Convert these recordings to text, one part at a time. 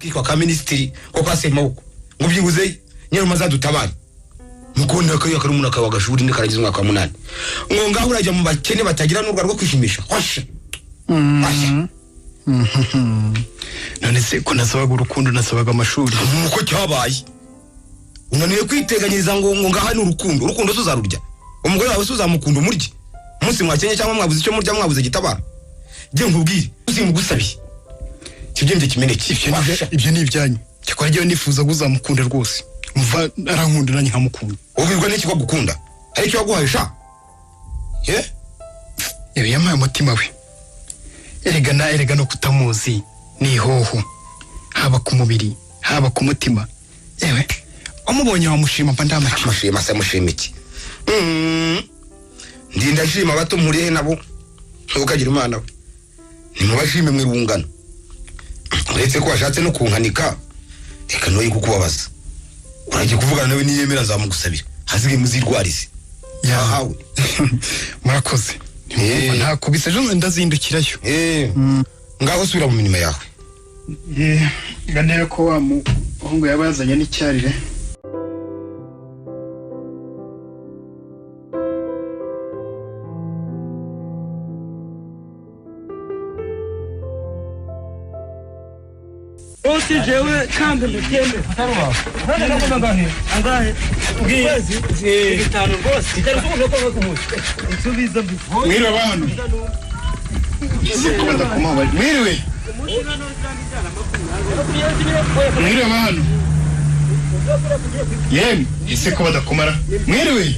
Kitwa ka minisitiri ko kwa Semaboko ngo byibuze nyaruma azadutabare mukunda kariya kari umuntu akaba agashuri ndikarangiza umwaka wa 8 ngo ngaho urajya mu bakene batagira n'urwa rwo kwishimisha hoshe hoshe. None se ko nasabaga urukundo nasabaga amashuri nuko cyabaye unaniwe kwiteganyiriza ngo ngaha ni urukundo urukundo tuzarurya umugore wawe uzamukunda umurye umunsi mwakenye cyangwa mwabuze icyo murya mwabuze gitabara je nkubwire uzimugusabiye kibyimvye kimeneke ibyo ni ibyanyu cyakora njyewe nifuza ko uzamukunda rwose umva arankunda nanjye nkamukunda ubwirwa n'iki ko agukunda hari icyo yaguhaye sha ye yewe yampaye umutima we erega no kutamuzi ni ihoho haba ku mubiri haba ku mutima yewe umubonye wamushima mba ndamacima mushima se mushima iki ndinda shima bato mpuriye nabo ntukagira imana we nimubashime mwe rungano uretse ko washatse no kunkanika reka noye kukubabaza urajya kuvugana nawe niyemera nzamugusabira hasigaye muzirwarize yahawe murakoze ntakubise ejo ndazindukirayo ngaho subira mu mirimo yawe nganire ko wa muhungu yaba yazanye n'icyarire Osi jewe kandi ndabyemera. Angahe? Kwezi? Bitanu rwose. Nsubiza mwiriwe abantu mwiriwe mwiriwe abantu yemwe ese ko badakomara mwiriwe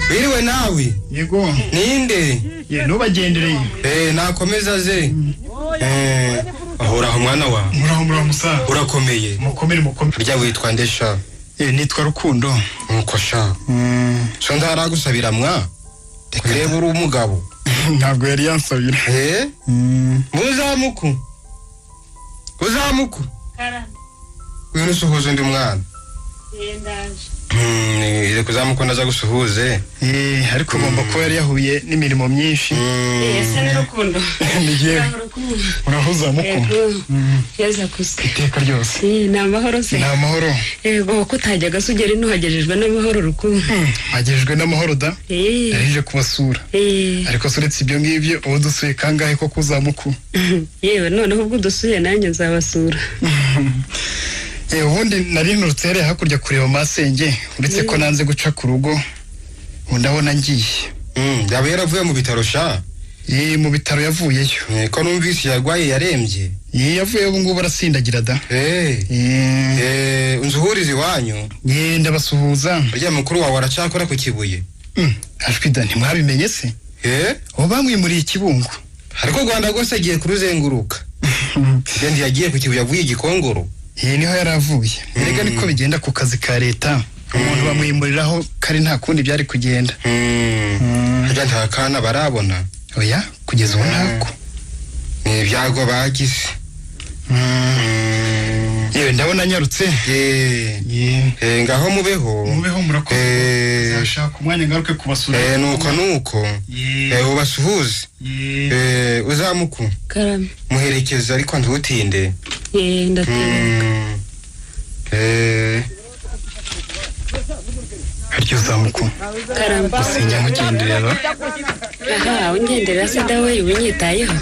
mwiriwe nawe yego ninde ye nubagendereye nakomeza ze ahoraho mwana wa muraho muraho musa urakomeye mukomere mukomere burya witwa ndesha nitwa Rukundo nkuko sha so ntaragusabira mwa reba uri umugabo ntabwo yari yansabira muzamuku uzamuku wino usuhuze undi mwana reka uzamukunda aza gusuhuze ariko ugomba kuba yari yahuye n'imirimo myinshi ese ni Rukundo ni yewe uraho uzamuku yeza kusa iteka ryose ni amahoro se ni amahoro yego ko utajyaga se ugera ino uhagejejwe n'amahoro Rukundo hagejejwe n'amahoro da narije kubasura ariko se uretse ibyo ngibyo ubu dusuye kangahe ko kuzamuku yewe noneho ubwo udusuye nanjye nzabasura ubundi nari nturutse hariya hakurya kureba masenge uretse ko nanze guca ku rugo ubu ndabona ngiye yaba yaravuye mu bitaro sha mu bitaro yavuyeyo ko numvise yarwaye yarembye yavuyeyo ubu ngubu arasindagira da unzuhurize iwanyu ndabasuhuza urya mukuru wawe aracyakora ku Kibuye ashwi da ntimwabimenye se ubu bamwimuriye Ikibungo ariko Rwanda rwose agiye kuruzenguruka genda yagiye ku Kibuye avuye Igikongoro iyi niho yari avuye erega niko bigenda ku kazi ka leta umuntu bamwimuriraho kari nta kundi byari kugenda harya nta kana barabona oya kugeza ubu ntako ni ibyago bagize yewe ndabona anyarutse ngaho mubeho mubeho murakoze nzashaka umwanya ngaruke kubasura nuko nuko ubasuhuze uzamuku muherekeze ariko ntutinde ndatinda harya uzamuku gusinya nkugenderera aha ungenderera se dawe ubinyitayeho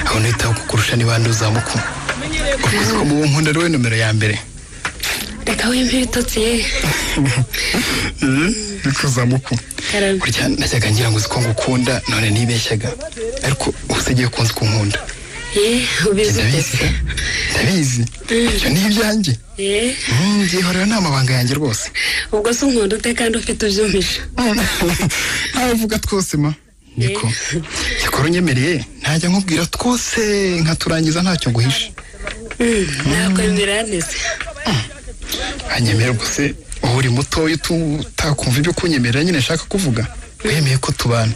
aho nitaho kukurusha niba ndi uzamuku uvuze ko mubo nkunda ari we nomero ya mbere reka wimpe ibitotsi ye ariko uzamuku burya najyaga ngira ngo uzi ko ngukunda none nibeshyaga ariko ubu se agiye kunzi kunkunda ubizi ndabizi ibyo ni ibyanjye byihorera ni amabanga yanjye rwose ubwo se unkunda ute kandi ufite ubyumvisha ntavuga twose ma niko cyakora unyemereye ntajya nkubwira twose nkaturangiza ntacyo nguhishe nakwemera neza anyemerera ubwo se uba uri mutoya utakumva ibyo kunyemerera nyine nshaka kuvuga wemeye ko tubana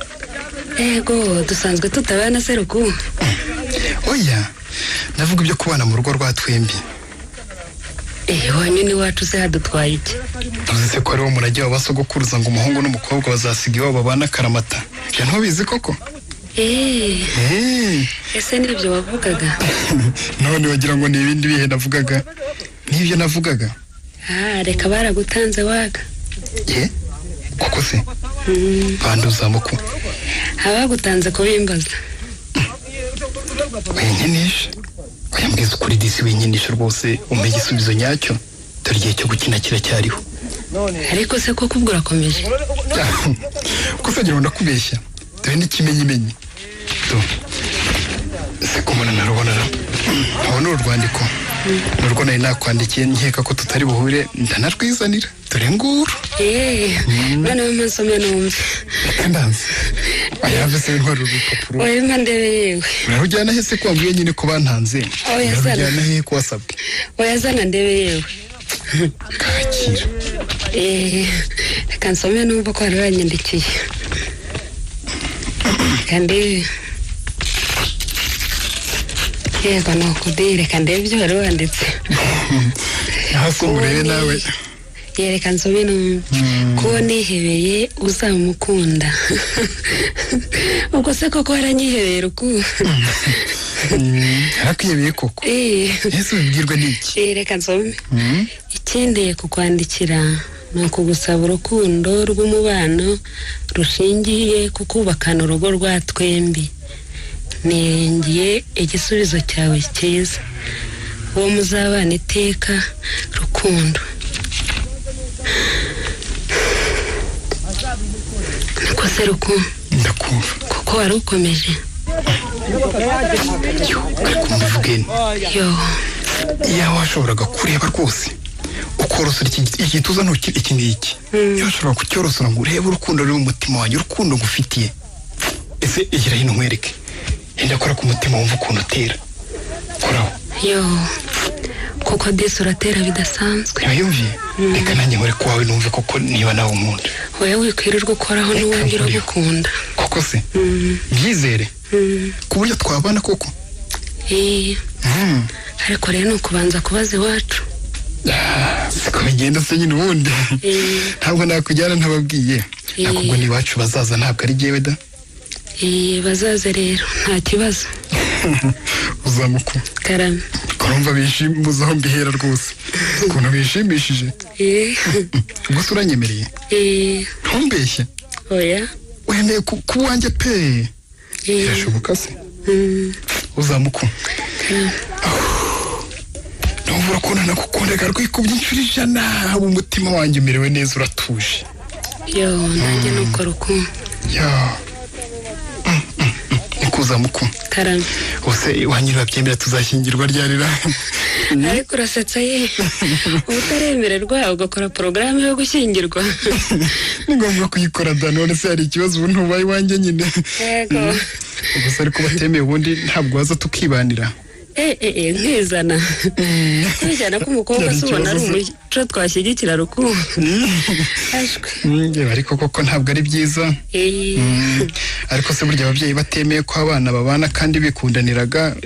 ego dusanzwe tutabana se Ruku oya ndavuga ibyo kubana mu rugo rwa twembi iwanyu n'iwacu se hadutwaye iki tuzi se ko ari wo murage wa basogokuruza ngo umuhungu n'umukobwa bazasiga iwabo babana akaramata ibyo ntubizi koko Ese nibyo wavugaga? None wagira ngo ni ibindi bihe navugaga? Nibyo navugaga. Reka baragutanze waga. Ye? Koko se? Banduza muku. Abagutanze kubimbaza. Winkinisha. Oya mbwiza ukuri disi, winkinisha rwose, umpe igisubizo nyacyo. Dore igihe cyo gukina kiracyariho. Ariko se koko ubwo urakomeje? Ko se wagira ngo ndakubeshya? Dore n'ikimenyimenyi. Se kumubona narubona ra. Aho ni urwandiko. Nurwo nari nakwandikiye nkeka ko tutari buhure, ndanarwizanira. Dore nguru. Noneho mpansome numve. Reka ndanze. Oya se ntwara urupapuro. Oya mpa ndebe yewe. Urarujyana he se ko wambwiye nyine ko bantanze? Oya zana. Urarujyana he ko wasabwe? Oya zana ndebe yewe. Kakira. Reka nsome numve ko wari wanyandikiye. Reka ndebe. Yego nuko di, reka ndebe ibyo wari wanditse. Hasi umurebe nawe. Yereka nsome numve. Ko nihebeye uzamukunda. Ubwo se koko waranyihebeye ruku? Yarakwihebeye koko. Ese ubibwirwa n'iki? Reka nsome. Ikindeye kukwandikira ni ukugusaba urukundo rw'umubano rushingiye ku kubakana urugo rwa twembi. Niringiye igisubizo cyawe cyiza. Uwo muzabana iteka rukundo. Niko se ruku? Ndakumva. Kuko wari ukomeje. Ariko mbivuge. Yo. Iya washoboraga kureba rwose. Ukorosora igituza ntukiri iki ngiki. Iyo washoboraga kucyorosora ngo urebe urukundo ruri mu mutima wanjye, urukundo ngufitiye. Ese igira hino nkwereke. Enda kora ku mutima wumva ukuntu utera. Koraho. Yo. Kuko disi uratera bidasanzwe. Ntiwiyumviye? Reka nanjye nkore ku wawe numve koko niba nawe unkunda. Oya wikwirirwa ukoraho n'uwanjye uragukunda. Koko se? Byizere? Ku buryo twabana koko? Ariko rero ni ukubanza kubaza iwacu. Siko bigenda se nyine ubundi. Ntabwo nakujyana ntababwiye. Nakubwo ni iwacu bazaza ntabwo ari jyewe da. Bazaze rero nta kibazo. Uzamuku. Karame. Kurumva bishimbuza aho mbihera rwose. Ukuntu bishimishije. Gusa uranyemereye? Ntumbeshye. Oya. Wemeye ku wanjye pe. Birashoboka se? Uzamuku. Numva urukundo nagukundaga rwikubye inshuro 100, ubu umutima wanjye umerewe neza uratuje. Yo, nanjye nuko ruku. Yo. Nikuzamuku. Karame. Ose iwanyu babyemera tuzashyingirwa ryarira. Ariko urasetsa ye. Utaremererwa ugakora porogaramu yo gushyingirwa. Ni ngombwa kuyikora da, none se hari ikibazo ubu ntubaye iwanjye nyine. Yego. Gusa ariko batemeye ubundi ntabwo waza tukibanira. Nkizana. Kwijyana k'umukobwa se ubona ari umuco twashyigikira ruku. Ashwe. Ariko koko ntabwo ari byiza. Ariko se burya ababyeyi batemeye ko abana babana kandi bikundaniraga,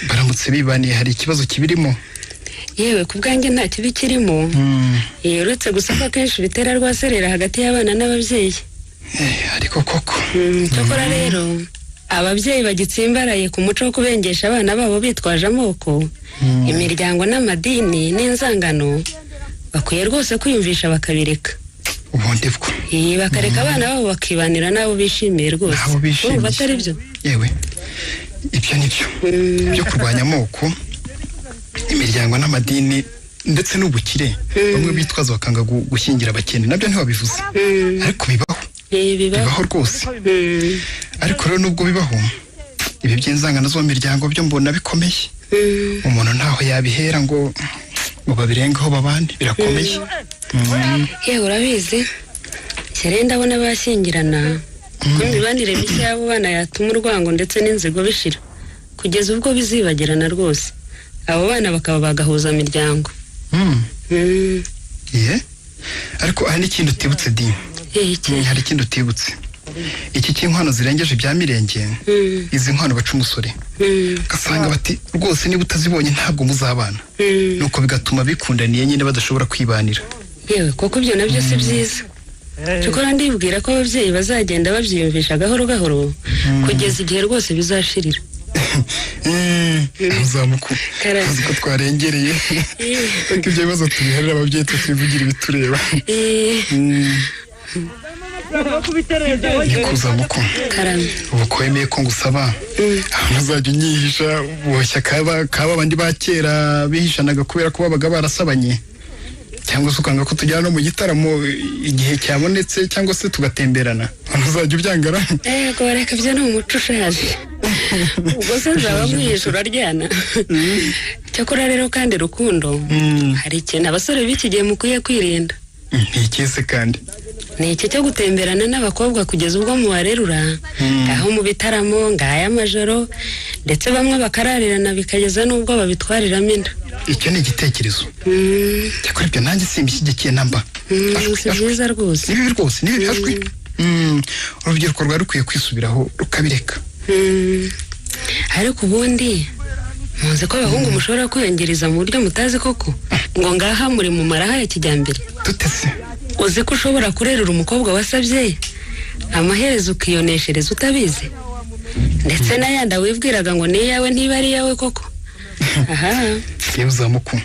baramutse bibaniye hari ikibazo kibirimo? Yewe ku bwanjye nta kibi kirimo. Uretse gusa ko akenshi bitera rwaserera hagati y'abana n'ababyeyi. Ariko koko. Cyokora rero ababyeyi bagitsimbaraye ku muco wo kubengesha abana babo bitwaje amoko, imiryango n'amadini n'inzangano, bakwiye rwose kwiyumvisha bakabireka. Ubundi bwo. Bakareka abana babo bakibanira n'abo bishimiye rwose. N'abo bishimiye. Urumva atari byo? Yewe. Ibyo nibyo. Byo kurwanya amoko, imiryango n'amadini ndetse n'ubukire, bamwe bitwaza bakanga gushyingira abakene, nabyo ntibabivuze. Ariko bibaho. Bibaho rwose. Ariko rero nubwo bibaho, ibi by'inzangano zo mu miryango byo mbona bikomeye. Umuntu ntaho yabihera ngo babirengeho babane, birakomeye. Yewe urabizi, kera ndabona bashyingirana ko imibanire mishya y'abo bana yatuma urwango ndetse n'inzigo bishira kugeza ubwo bizibagirana rwose. Abo bana bakaba bagahuza imiryango. Ariko hari n'ikintu utibutse di. Hari ikindi utibutse. Iki cy'inkwano zirengeje ibya mirenge, izi nkwano baca umusore. Ugasanga bati rwose niba utazibonye ntabwo muzabana. Nuko bigatuma bikundaniye nyine badashobora kwibanira. Yewe koko ibyo nabyo si byiza. Cyokora ndibwira ko ababyeyi bazagenda babyiyumvisha gahoro gahoro kugeza igihe rwose bizashirira. Uzamuku uzi ko twarengereye, ariko ibyo bibazo tubiharira ababyeyi, twivugira ibitureba. Nikuzamuku, ubu ko wemeye ko ngusaba, ahantu uzajya unyihisha boshya kaba abandi ba kera bihishanaga kubera ko babaga barasabanye, cyangwa se ukanga ko tujyana no mu gitaramo igihe cyabonetse, cyangwa se tugatemberana, uzajya ubyangara? Yego, reka ibyo ni umuco ushaje. Ubwo se nzaba mwihisha uraryana? Cyakora rero kandi Rukundo, hari ikintu abasore b'iki gihe mukwiye kwirinda. Ni ikese kandi? Ni iki cyo gutemberana n'abakobwa kugeza ubwo mubarerura, aho mu bitaramo ngaya amajoro, ndetse bamwe bakararirana bikageza n'ubwo babitwariramo inda. Icyo ni igitekerezo. Cyakora ibyo nanjye simbishyigikiye namba. Si byiza rwose. Ni bibi rwose, ni bibi hashwi. Urubyiruko rwari rukwiye kwisubiraho rukabireka. Ariko ubundi muzi ko abahungu mushobora kwiyongereza mu buryo mutazi koko, ngo ngaha muri mu maraha ya kijyambere. Dutese? Uzi ko ushobora kurerura umukobwa wasabye, amaherezo ukiyoneshereza utabizi, ndetse n'ayandi wibwiraga ngo ni iyawe ntiba ari iyawe koko. Aha. Yewe uzamuku,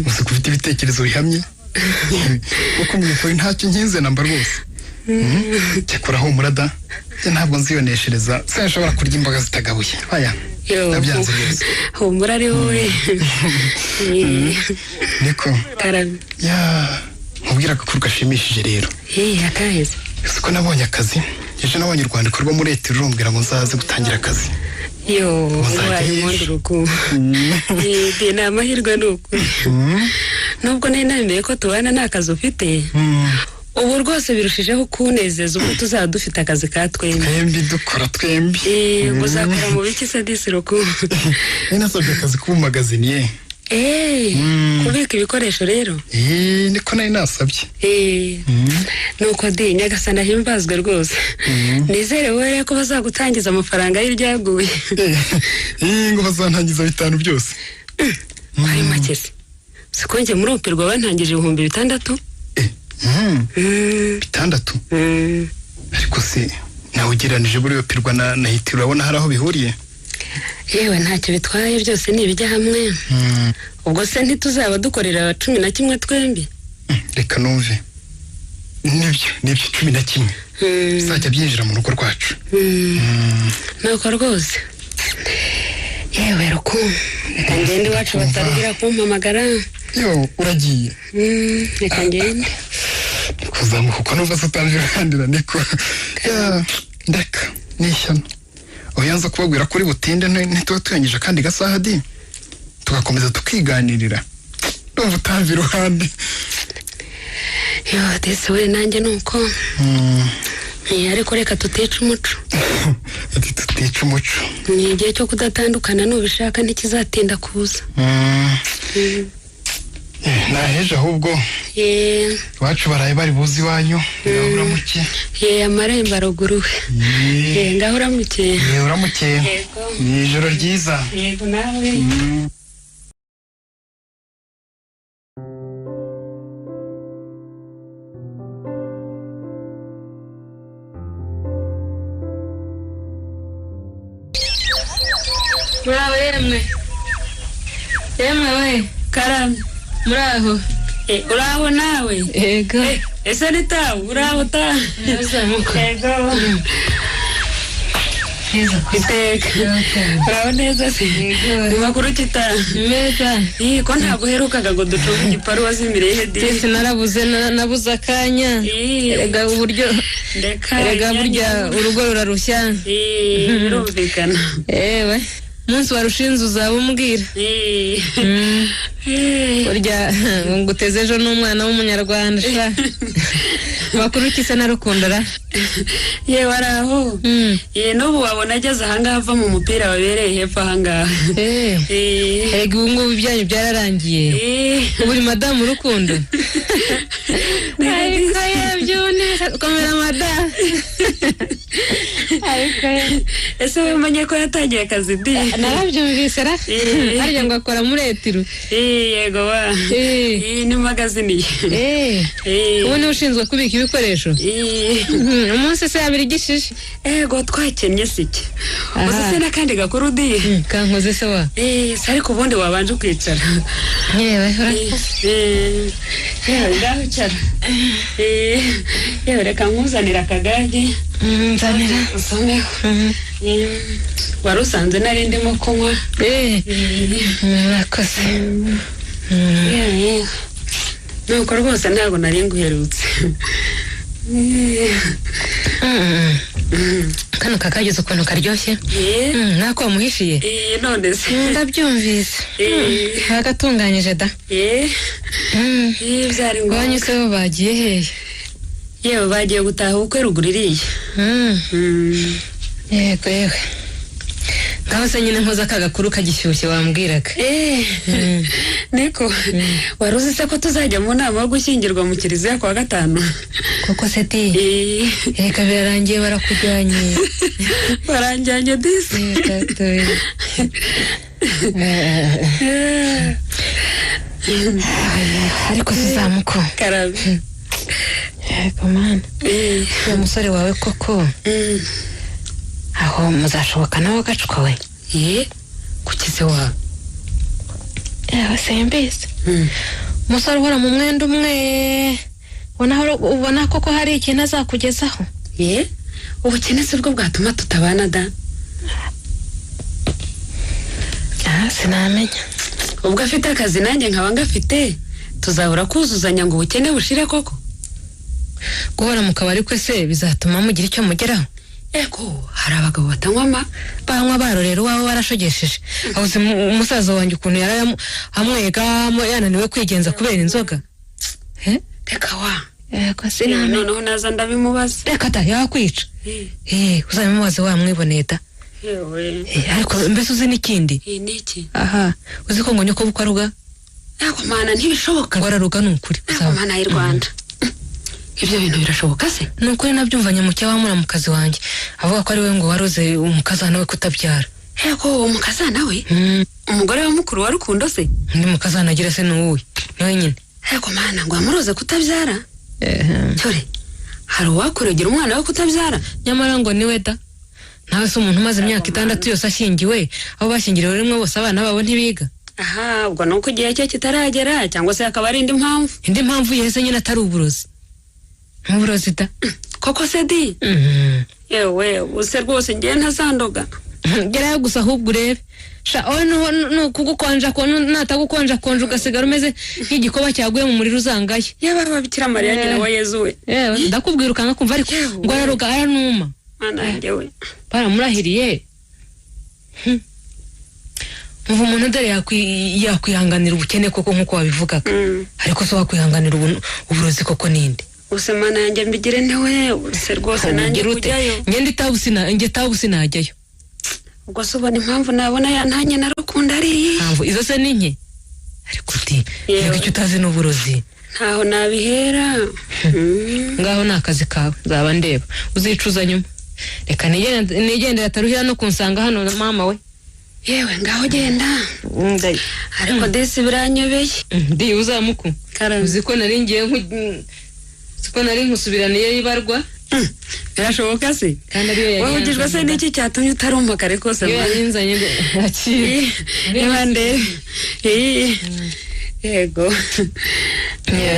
uzi ko ufite ibitekerezo bihamye, kuko mu by'ukuri ntacyo nkinze namba rwose. Cyakora humura da, ntabwo nziyoneshereza, sinshobora kurya imboga zitagabuye. Oya, ndabyanze rwose. Humura ari wowe. Niko ya nkubwira agakuru gashimishije rero. Akaheze? Uzi ko nabonye akazi ejo, nabonye urwandiko rwo muri leta rurumbwira ngo nzaze gutangira akazi. Yo, ubaye ubundi urukundo ni amahirwe, ni ukuri. Nubwo nari nemeye ko tubana nta kazi ufite, ubu rwose birushijeho kunezeza ubwo tuzaba dufite akazi ka twembi. Twembi dukora twembi. Uzakora mu biki se disi Rukundo? Nari nasabye akazi k'ubumagaziniye. Kubika ibikoresho rero? Niko nari nasabye. Nuko di Nyagasani ahimbazwe rwose. Nizere wowe ko bazagutangiza amafaranga y'iryaguye. Ngo bazantangiza 5 byose. Ari make se? Siko njye muri opirwa bantangije 6000. 6? Ariko se nawe ugereranije buri opirwa na hiti, urabona hari aho bihuriye? Yewe ntacyo bitwaye, byose ni ibijya hamwe. Ubwo se ntituzaba dukorera 11 twembi? Reka numve. Nibyo 11 bizajya byinjira mu rugo rwacu. Nuko rwose. Yewe Rukundo, reka ngende iwacu batarubwira kumpamagara. Yo, uragiye? Reka ngende. Kuzamuka uko numva se utanjirandira niko. Ndeka ni ishyano. Oya, nza kubabwira ko uri butinde, ntituba tuyangije kandi gasaha di, tugakomeza tukiganirira. Ndumva utamva iruhande. Yo desi we, nanjye nuko. Ariko reka tutica umuco. Ati tutica umuco. Ni igihe cyo kudatandukana, nubishaka ntikizatinda kuza. Naheje ahubwo. Iwacu baraye bari buzi iwanyu. Ngaho uramuke. Amarembo aruguruwe. Ngaho uramuke. Uramuke. Ni ijoro ryiza. Yego nawe. Muraho yemwe. Yemwe we. Karame. Muraho. Uraho nawe? Yego. Ese ni tawe? Uraho ta? Yego. Iteka. Uraho neza se? Ni makuru kita? Meza. Ko ntabwo uherukaga ngo ducunge igiparu wazimireye di? Twese narabuze, nabuze akanya. Erega uburyo. Erega burya urugo rurarushya. Birumvikana. Ewe. Munsi warushinze uzaba umbwira. Burya nguteze ejo n'umwana w'umunyarwanda sha. Makuru kisa na Rukundo ra? Yewe araho. N'ubu wabona ageze ahangaha ava mu mupira wabereye hepfo ahangaha. Erega ubu ngubu ibyanyu byararangiye. Ubu uri madamu Rukundo. Ariko yebyo neza komera madamu. Ese wowe umenye ko yatangiye akazi di? Narabyumvise ra. Harya ngo akora muri etiru? Yego wa. Ni magazini. Ubu niwe ushinzwe kubika ibikoresho. Umunsi se yabirigishije? Ego twakennye sike. Uzi se n'akandi gakuru di? Kankoze se wa. Se ariko ubundi wabanje ukicara. Yewe urakoze. Yewe ngaho icara. Yewe reka nkuzanira akagage. Nzanira. Usomeho. Wari usanze nari ndimo kunywa. Murakoze. Nuko rwose ntabwo nari nguherutse. Kano kakageze ukuntu karyoshye. Nako wamuhishiye? None se. Ndabyumvise. Bagatunganyije da. Byari ngombwa. Iwanyu se bo bagiye hehe? Yewe bagiye gutaha ubukwe ruguru iriya. Yego yewe. Ngaho se nyine nkoza ka gakuru kagishyushye wambwiraga. Niko wari uzi se ko tuzajya mu nama yo gushyingirwa mu kiliziya kuwa 5? Koko se ti? Reka birarangiye barakujyanye. Baranjyanye disi. Ariko suzamuko. Karabe. Yego mana. Uwo musore wawe koko. Aho muzashoboka nawe agacuka we. Kuki se wa? Yewe simbizi. Umusore uhora mu mwenda umwe ubona koko hari ikintu azakugezaho. Ubukene si bwo bwatuma tutabana da. Sinamenya. Ubwo afite akazi nanjye nkaba ngafite, tuzahora kuzuzanya ngo ubukene bushire koko. Guhora mu kabari kwe se bizatuma mugira icyo mugeraho? Ego, hari abagabo batanywa banywa barorera uwawe warashogesheje. Abuze umusaza wanjye ukuntu yari amwega yananiwe kwigenza kubera inzoga. Reka wa. Ego sinamenya. Noneho naza ndabimubaza. Reka da yakwica. Uzabimubaze wamwiboneye da. Ariko mbese uzi n'ikindi? Niki? Aha, uzi ko ngo nyoko bukwe aruga? Ego mana ntibishoboka. Ngo araruga ni ukuri. Ego mana y'u Rwanda. Ibyo bintu birashoboka se? Ni ukuri nabyumvanye mucya wa muramukazi wanjye avuga ko ari we ngo waroze umukazana we kutabyara. Ego umukazana we? Umugore wa mukuru wa Rukundo se? Undi mukazana agira se n'uwuhe? Niwe nyine. Ego mana ngo amuroze kutabyara? Cyore hari uwakuregera umwana we kutabyara? Nyamara ngo niwe da. Nawe se umuntu umaze imyaka 6 yose ashyingiwe, abo bashyingiriwe rimwe bose abana babo ntibiga. Aha, ubwo nuko igihe cye kitaragera cyangwa se akaba ari indi mpamvu. Indi mpamvu yese nyine atari uburozi. Uburozi da. Koko se di? Yewe, use rwose ngiye ntazandoga. Gerayo gusa ahubwo urebe. Sha owe nukugukonja ko natagukonja konja ugasigara umeze nk'igikoba cyaguye mu muriro uzangaye. Yaba Bikira Mariya nyina wa Yezu we. Yewe, ndakubwira ukanga kumva ariko ngo araroga aranuma. Mana yanjye we. Baramurahiriye. Muva umuntu dore yakwihanganira ubukene koko nkuko wabivugaga. Ariko se wakwihanganira uburozi koko ninde? Use mana yanjye mbigire ntewe, use rwose nanjye kujyayo. Ngende itabu sinajyayo. Ubwo se ubona impamvu nabona yantanye na Rukundo ari? Mpamvu izo se ni nke? Ariko uti reka icyo utazi n'uburozi. Ntaho nabihera. Ngaho ni akazi kawe nzaba ndeba uzicuza nyuma. Reka nigendera ataruhira no kunsanga hano mama we. Yewe ngaho genda. Ariko desi biranyobeye. Ndi uzamuku. Uzi ko nari ngiye ko nari nkusubiraniye ibarwa. Birashoboka se? Kandi ariyo yari. Wowe ugijwe se n'iki cyatumye utarumva kare kose? Iyo yarinzanye akira. Niba ndebe. Yego.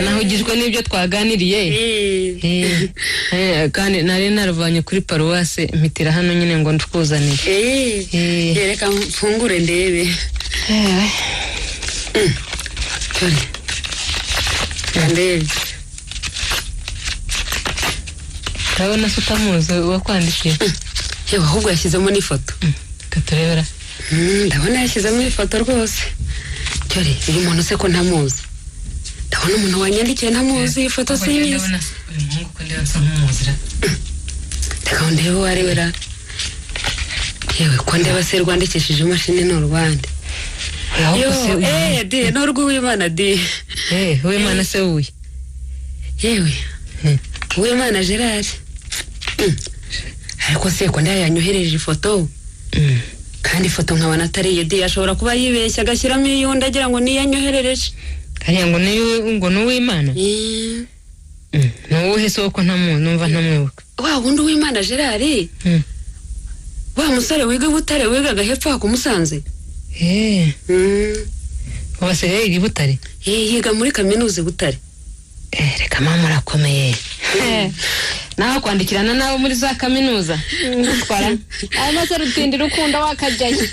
Naho ugijwe n'ibyo twaganiriye. Kandi nari naruvanye kuri paruwase mpitira hano nyine ngo ndukuzanire. Yereka mfungure ndebe. Cyore. Ndebe. Ndabona se utamuzi wakwandikiye. Yewe ahubwo yashyizemo n'ifoto. Reka turebera. Ndabona yashyizemo ifoto rwose. Cyore uyu muntu se ko ntamuzi? Ndabona umuntu wanyandikiye ntamuzi, ifoto sinyizi. Ndabona uyu muhungu ko ndeba nsa nk'umuzira. Reka ndebe uwo ari we ra. Yewe ko ndeba se rwandikishije imashini ni urwande. Yo, di ni urw'Uwimana di. Uwimana se wuye? Yewe. Uwimana Gerard. Ariko se ko yanyohereje ifoto, kandi ifoto nkabona atari iye di, ashobora kuba yibeshya agashyiramo iy'undi agira ngo niyo anyoherereje. Hariya ngo ngo ni uw'Imana? Ni uwuhe se ko numva ntamwibuka? Wa wundi Uwimana Gerard, wa musore wiga i Butare, wigaga hepfo aha ku Musanze. Ubu asigaye yiga i Butare? Yiga muri kaminuza i Butare. Reka mama urakomeye, naho kwandikirana n'abo muri za kaminuza ngutwara ayo maze rutindi rukunda wakajyayo.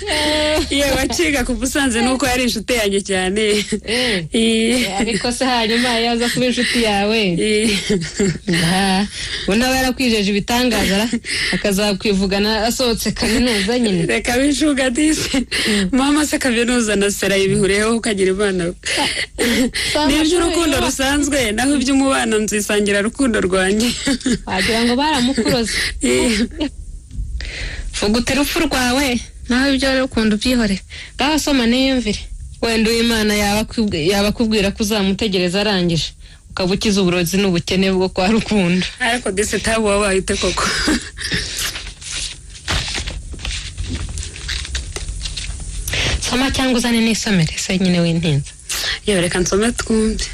Yewe, aciga ku Musanze nuko yari inshuti yanjye cyane. Ariko se hanyuma yaza kuba inshuti yawe, ubu nawe yarakwijeje ibitangaza akazakwivugana asohotse kaminuza nyine. Reka bishuga disi mama, se kaminuza na sera ibihuriyeho ukagira imana we? Ni iby'urukundo rusanzwe, naho iby'umubano nzisangira rukundo rwanjye. Wagira ngo baramukuroze. Vuga urupfu rwawe, naho ibyo rukundo ubyihorere. Ngaho soma niyumvire, wenda Uwimana yaba akubwira ko uzamutegereza arangije, ukaba ukize uburozi n'ubukene bwo kwa Rukundo. Ariko disi tabu wabaye ute koko? Soma cyangwa uzane n'isomere se nyine w'intinza. Yewe, reka nsome twumve.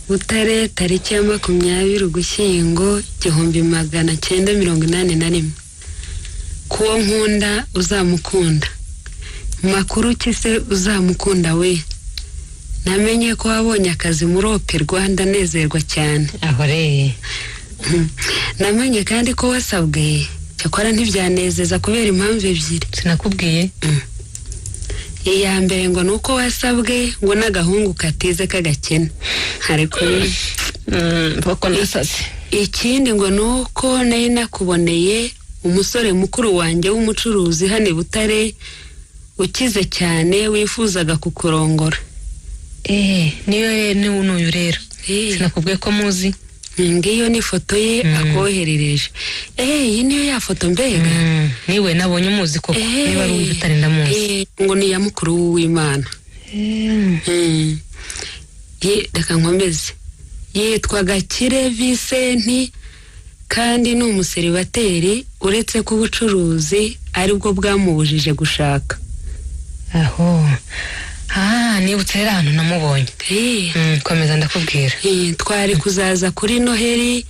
Butare, tariki ya 20 Ugushyingo 1981. Kuwo nkunda uzamukunda, makuru ki se uzamukunda we? Namenye ko wabonye akazi muri Ope Rwanda, nezerwa cyane. Aho reye. Namenye kandi ko wasabwe, cyakora ntibyanezeza kubera impamvu ebyiri. Sinakubwiye? Iya mbere ngo ni uko wasabwe ngo n'agahungu katize k'agakene, ariko Boko nasaze. Ikindi ngo ni uko nari nakuboneye umusore mukuru wanjye w'umucuruzi hano i Butare ukize cyane wifuzaga kukurongora. Niyo n'uyu rero. Sinakubwiye ko muzi? Ngiyo ni ifoto ye akoherereje. Iyi niyo ya foto mbega. Niwe nabonye umuzi koko, niba ari uw'i Butare ndamuzi. Ngo ni iya mukuru w'Uwimana. Reka nkomeze. Yitwa Gakire Visenti kandi ni umuseribateri, uretse ko ubucuruzi aribwo bwamubujije gushaka. Aho nibutse rero ahantu namubonye. Komeza ndakubwira. Twari kuzaza kuri Noheli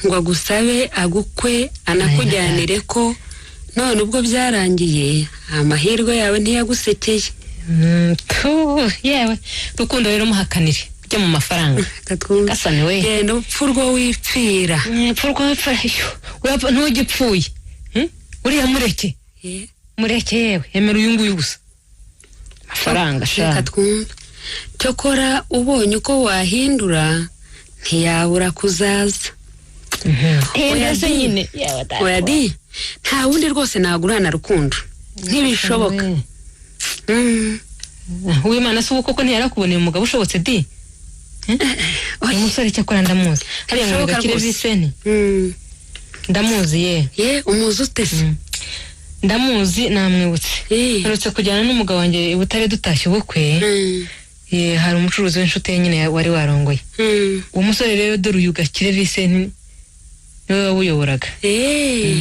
ngo agusabe agukwe anakujyanire ko none ubwo byarangiye amahirwe yawe ntiyagusekeye. Yewe Rukundo rero muhakanire ujye mu mafaranga. Gasani we. Genda upfa urwo wipfira. Upfa urwo wipfira, ntugipfuye uriya mureke mureke, yewe emera uyu nguyu gusa amafaranga. Reka twumve. Cyokora ubonye uko wahindura ntiyabura kuzaza. Oya di, nta wundi rwose nagurana Rukundo, ntibishoboka. Uwimana se ubu koko ntiyarakuboneye umugabo ushobotse di? Umusore cyakora ndamuzi, hariya ngo Gakire Visenti ndamuzi ye. Ye, umuzi ute se? Ndamuzi, namwibutse. Mperutse kujyana n'umugabo wanjye i Butare dutashye ubukwe. Hari umucuruzi w'inshuti ye nyine wari warongoye uwo musore rero, dore uyu Gakire Visenti niwe wawuyoboraga.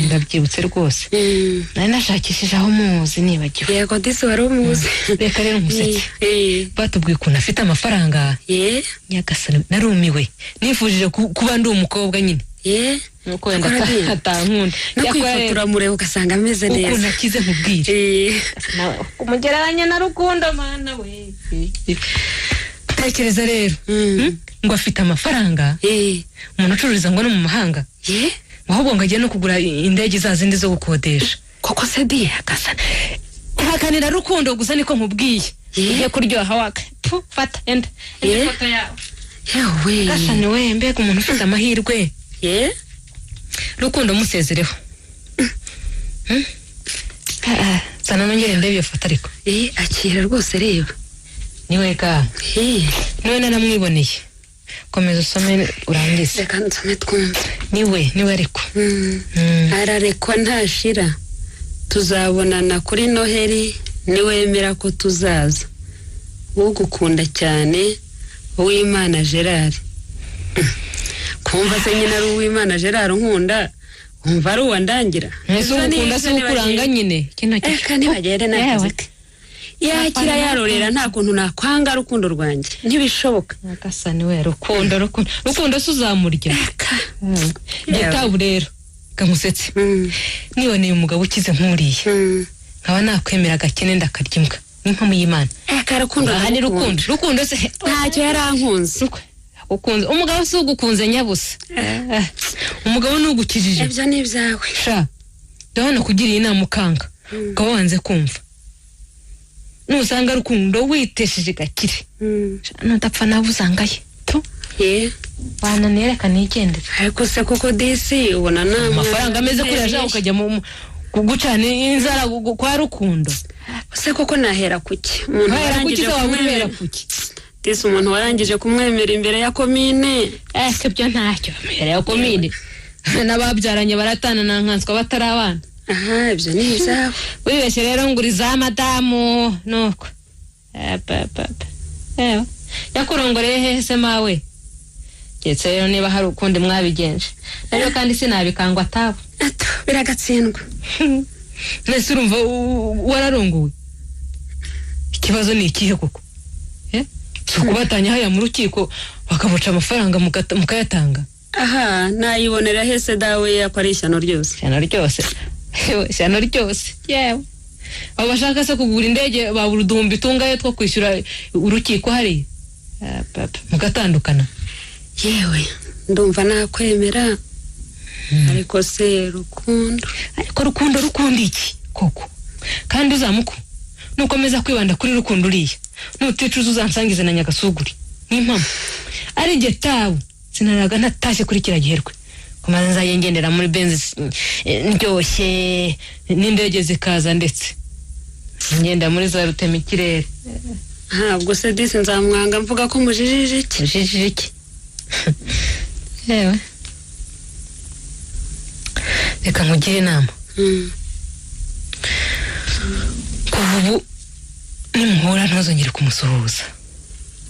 Ndabyibutse rwose, nari nashakishije aho muzi nibagiwe. Yego disi, wari umuzi. Reka rero umusetse, batubwiye ukuntu afite amafaranga, nyagasani narumiwe, nifujije kuba ndi umukobwa nyine. Nuko wenda atankunda. No kwifotora uramureba ugasanga ameze neza. Ukuntu akize nkubwire, umugereranya na Rukundo, mana we. Tekereza rero ngo afite amafaranga, umuntu ucururiza ngo no mu mahanga, ahubwo ngo agiye no kugura indege za zindi zo gukodesha. Koko se di? Hakanira Rukundo gusa, niko nkubwiye, ugiye kuryoha waka. Fata enda ifoto yawe. Yewe Gasani we, mbega umuntu ufite amahirwe! Rukundo musezereho. Sana nongere ndebe iyo foto ariko. Akira rwose, reba. Niwe ga, niwe, naramwiboneye. Komeza usome urangize. Reka nsome twumve. Niwe, niwe ariko. Ararekwa ntashira, tuzabonana kuri Noheli niwemera ko tuzaza. Ugukunda cyane, Uwimana Gerard. Kumva se nyine ari Uwimana Gerard nkunda. Umva ari uwandangira. Ese ugukunda si ukuranga nyine kino Eka ntibagende n'akazi ke. Yakira yarorera nta kuntu nakwanga Rukundo rwanjye, ntibishoboka. Nyagasani we, Rukundo Rukundo Rukundo se uzamurya. Gitabu rero kamusetse, niboneye umugabo ukize nk'uriya, nkaba nakwemera agakene ndakarya imbwa n'impamu y'Imana. Eka Rukundo, aha ni Rukundo Rukundo se ntacyo yarankunze. Ukunze umugabo si ugukunze nyabusa, umugabo ni ugukijije. Ibyo ni ibyawe. Sha ndabona kugiriye inama ukanga, ukaba wanze kumva. Nusanga Rukundo witesheje Gakire, nudapfa nawe uzangaye tu. Wananireka nigendere. Ariko se koko disi ubona nta amafaranga ameze kuriya aje ukajya mu gucana inzara kwa Rukundo. Se koko nahera kuki? Umuntu warangije kumwemera kuki? Disi umuntu warangije kumwemera imbere ya komine. Ese byo ntacyo imbere ya komine. N'ababyaranye baratana na nkanswa batari abana. Aha ibyo ni ibyawe. Wibeshye rero nguriza madamu nuko. Ewa. Yakurongoreye hehe se mawe? Ndetse rero niba hari ukundi mwabigenje. Rero kandi sinabikangwa atabo. Ato biragatsindwa. Nese urumva wararongowe. Ikibazo ni ikihe koko? Si ukubatanya haya mu rukiko bakamuca amafaranga mukayatanga. Aha nayibonera hese dawe yakora ishyano ryose. Ishyano ryose. Ishyano ryose. Yewe. Abo bashaka se kugura indege babura uduhumbi tungaye two kwishyura urukiko hari mugatandukana. Yewe ndumva nakwemera. Ariko se Rukundo, ariko Rukundo Rukundo iki koko? Kandi uzamuko nukomeza kwibanda kuri Rukundo uriya nuticuza uzansangize na Nyagasuguri n'impamo ari nge tabu sinaraga ntatashye kuri kiriya giherwe kumaze nzajye ngendera muri Benz ndyoshye n'indege zikaza ndetse ngenda muri za rutemikirere. Ntabwo se disi nzamwanga mvuga ko mujijije iki? Mujijije iki? Yewe reka nkugire inama. Kuva ubu nimuhura ntuzongere kumusuhuza,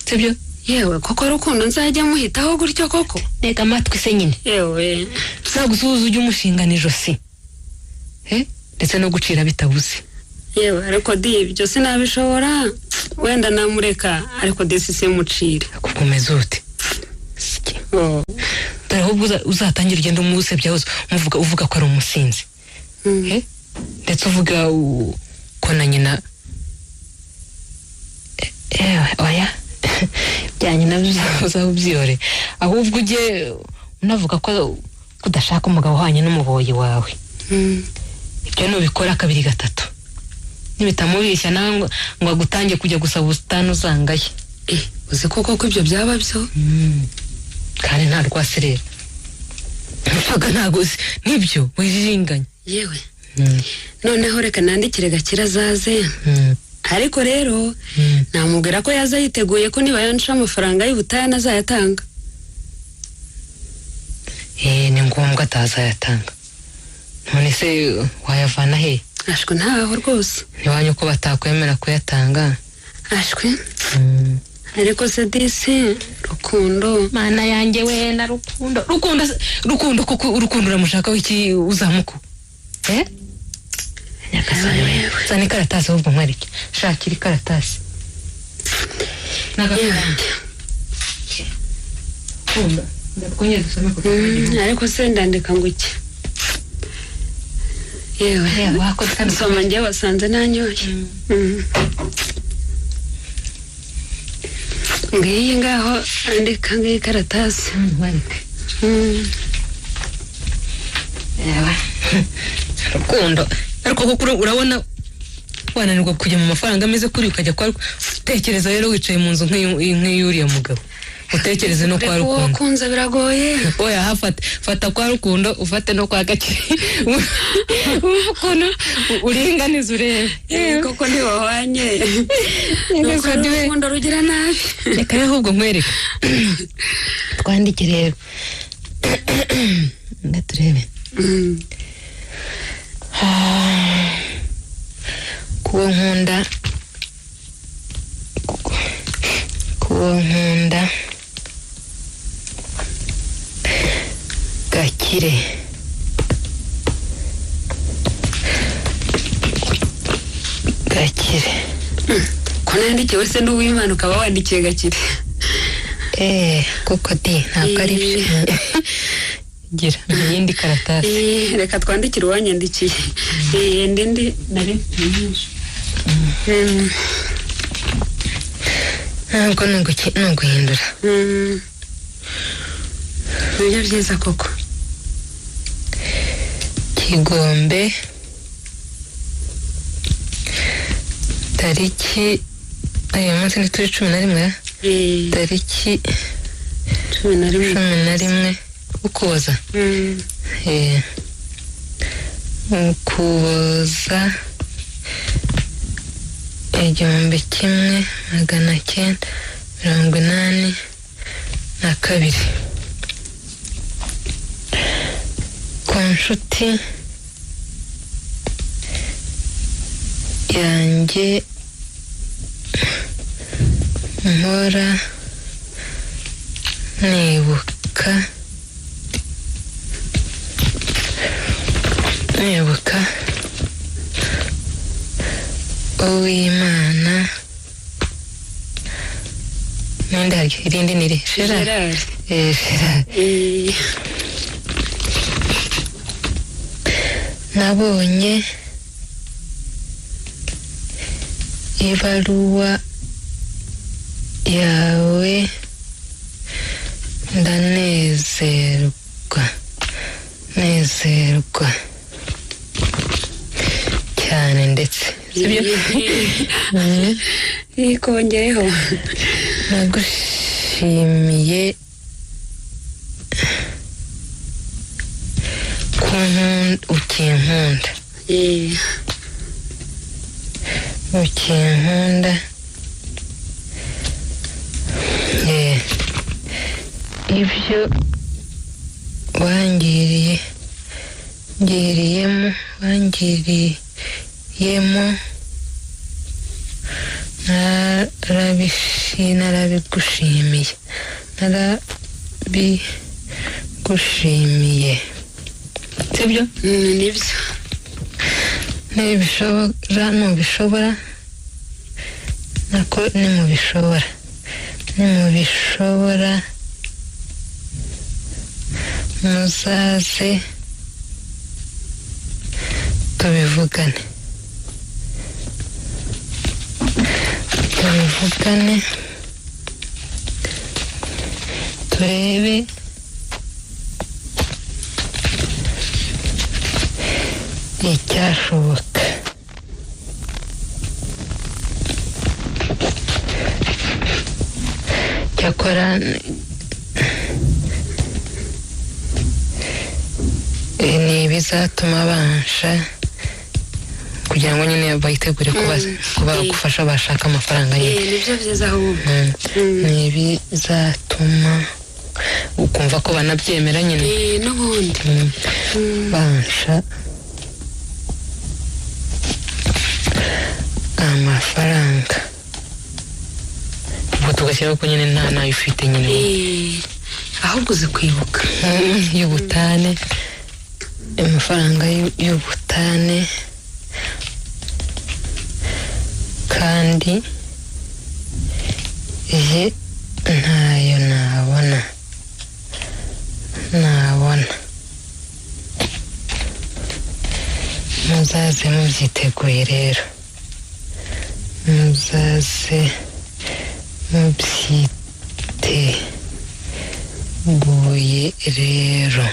sibyo? Yewe koko Rukundo nzajya muhitaho gutyo koko? Reka amatwi se nyine. Yewe nagusuhuza ujye umushingana ijosi ndetse no gucira bitabuze. Yewe ariko di ibyo sinabishobora, wenda namureka ariko disi simucire. Kukomeza ute? Dore ahubwo uzatangira ugenda umusebya hose uvuga ko ari umusinzi, ndetse uvuga ko na nyina. Ewe oya bya nyina uzaba ubyihore, ahubwo ujye unavuga ko udashaka umugabo uhwanye n'umuboyi wawe. Ibyo nubikora kabiri gatatu nibitamubeshya nawe ngo agutange kujya gusaba ubusitani uzangaye. Uzi koko ko ibyo byaba byo? Kandi nta rwasi rero mpfaga ntago nibyo wirirenganya. Yewe noneho reka nandikire Gakire azaze. Ariko rero namubwira ko yaza yiteguye ko niba yanca amafaranga y'ubutayana azayatanga. Ni ngombwa atazayatanga. None se wayavana he? Ashwe ntaho rwose. Ntiwanyu ko batakwemera kuyatanga. Ashwe. Ariko se disi Rukundo mana yanjye we na Rukundo Rukundo Rukundo koko Rukundo uramushaka wiki uzamuko? Nyagasani we zana ikaratasi ahubwo nkwereke. Shakira ikaratasi n'agafaranga. Kunda ndakongera dusome kuko ariko se ndandika ngo iki? Yewe soma njye wasanze nanyoye. Ngiyi ngaho andika ngiyi karatasi. Yewe Rukundo ariko koko urabona wananirwa kujya mu mafaranga ameze kuri ukajya kwa utekereza rero wicaye mu nzu nk'iyuriya mugabo utekereze no kwa Rukundo. Wakunze biragoye. Oya hafate fata kwa Rukundo ufate no kwa Gakire ukuntu uringaniza urebe koko ntibahwanye. Rukundo rugira nabi. Reka rero ahubwo nkwereke twandike rero ndaturebe. Kuwo nkunda kuwo nkunda Gakire. Gakire. Ko nandikiwe se n'uwimana ukaba wandikiye Gakire? Kuko di ntabwo ari byo. Gira iyindi karatasi. Reka twandikire uwanyandikiye. Ndindi nari nyinshi. Ntabwo ni uguhindura. Nibyo byiza koko. Kigombe tariki uyu munsi ni turi 11, tariki 11 Ukuboza. Ukuboza 1982. Ku nshuti yanjye mpora nibuka Uwimana ninde harya irindi niri Gerard. Gerard. Nabonye ibaruwa yawe ndanezerwa cyane ndetse sibyo. Ikongereho nagushimiye ukinkunda. Ukinkunda. Ibyo wangiriyemo narabigushimiye. Sibyo? Nibyo. Nubishobora nako nimubishobora muzaze tubivugane turebe icyashoboka. Cyakora ni ibizatuma bansha kugira ngo nyine bayitegure kuba gufasha bashaka amafaranga nyine. Nibyo byiza ahubwo. Ni ibizatuma ukumva ko banabyemera nyine. N'ubundi bansha amafaranga ubwo tugashyiraho ko nyine nta nayo ufite nyine. Ahubwo uzi kwibuka y'ubutane, amafaranga y'ubutane kandi je ntayo nabona. Muzaze mubyiteguye rero, muzaze mubyiteguye rero.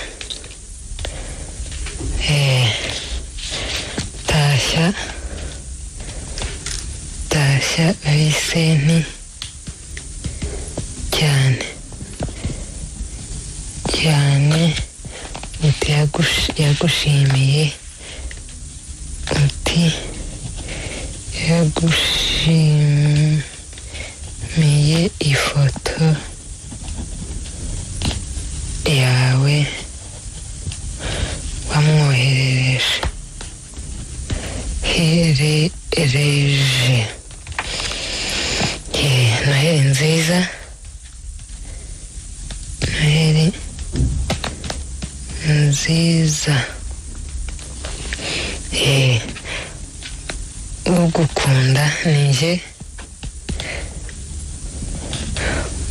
Tashya Visenti cyane cyane uti yagushimiye, uti yagushimiye ifoto yawe wamwoherereje herereje. Noheli nziza, Noheli nziza. Ugukunda ni njye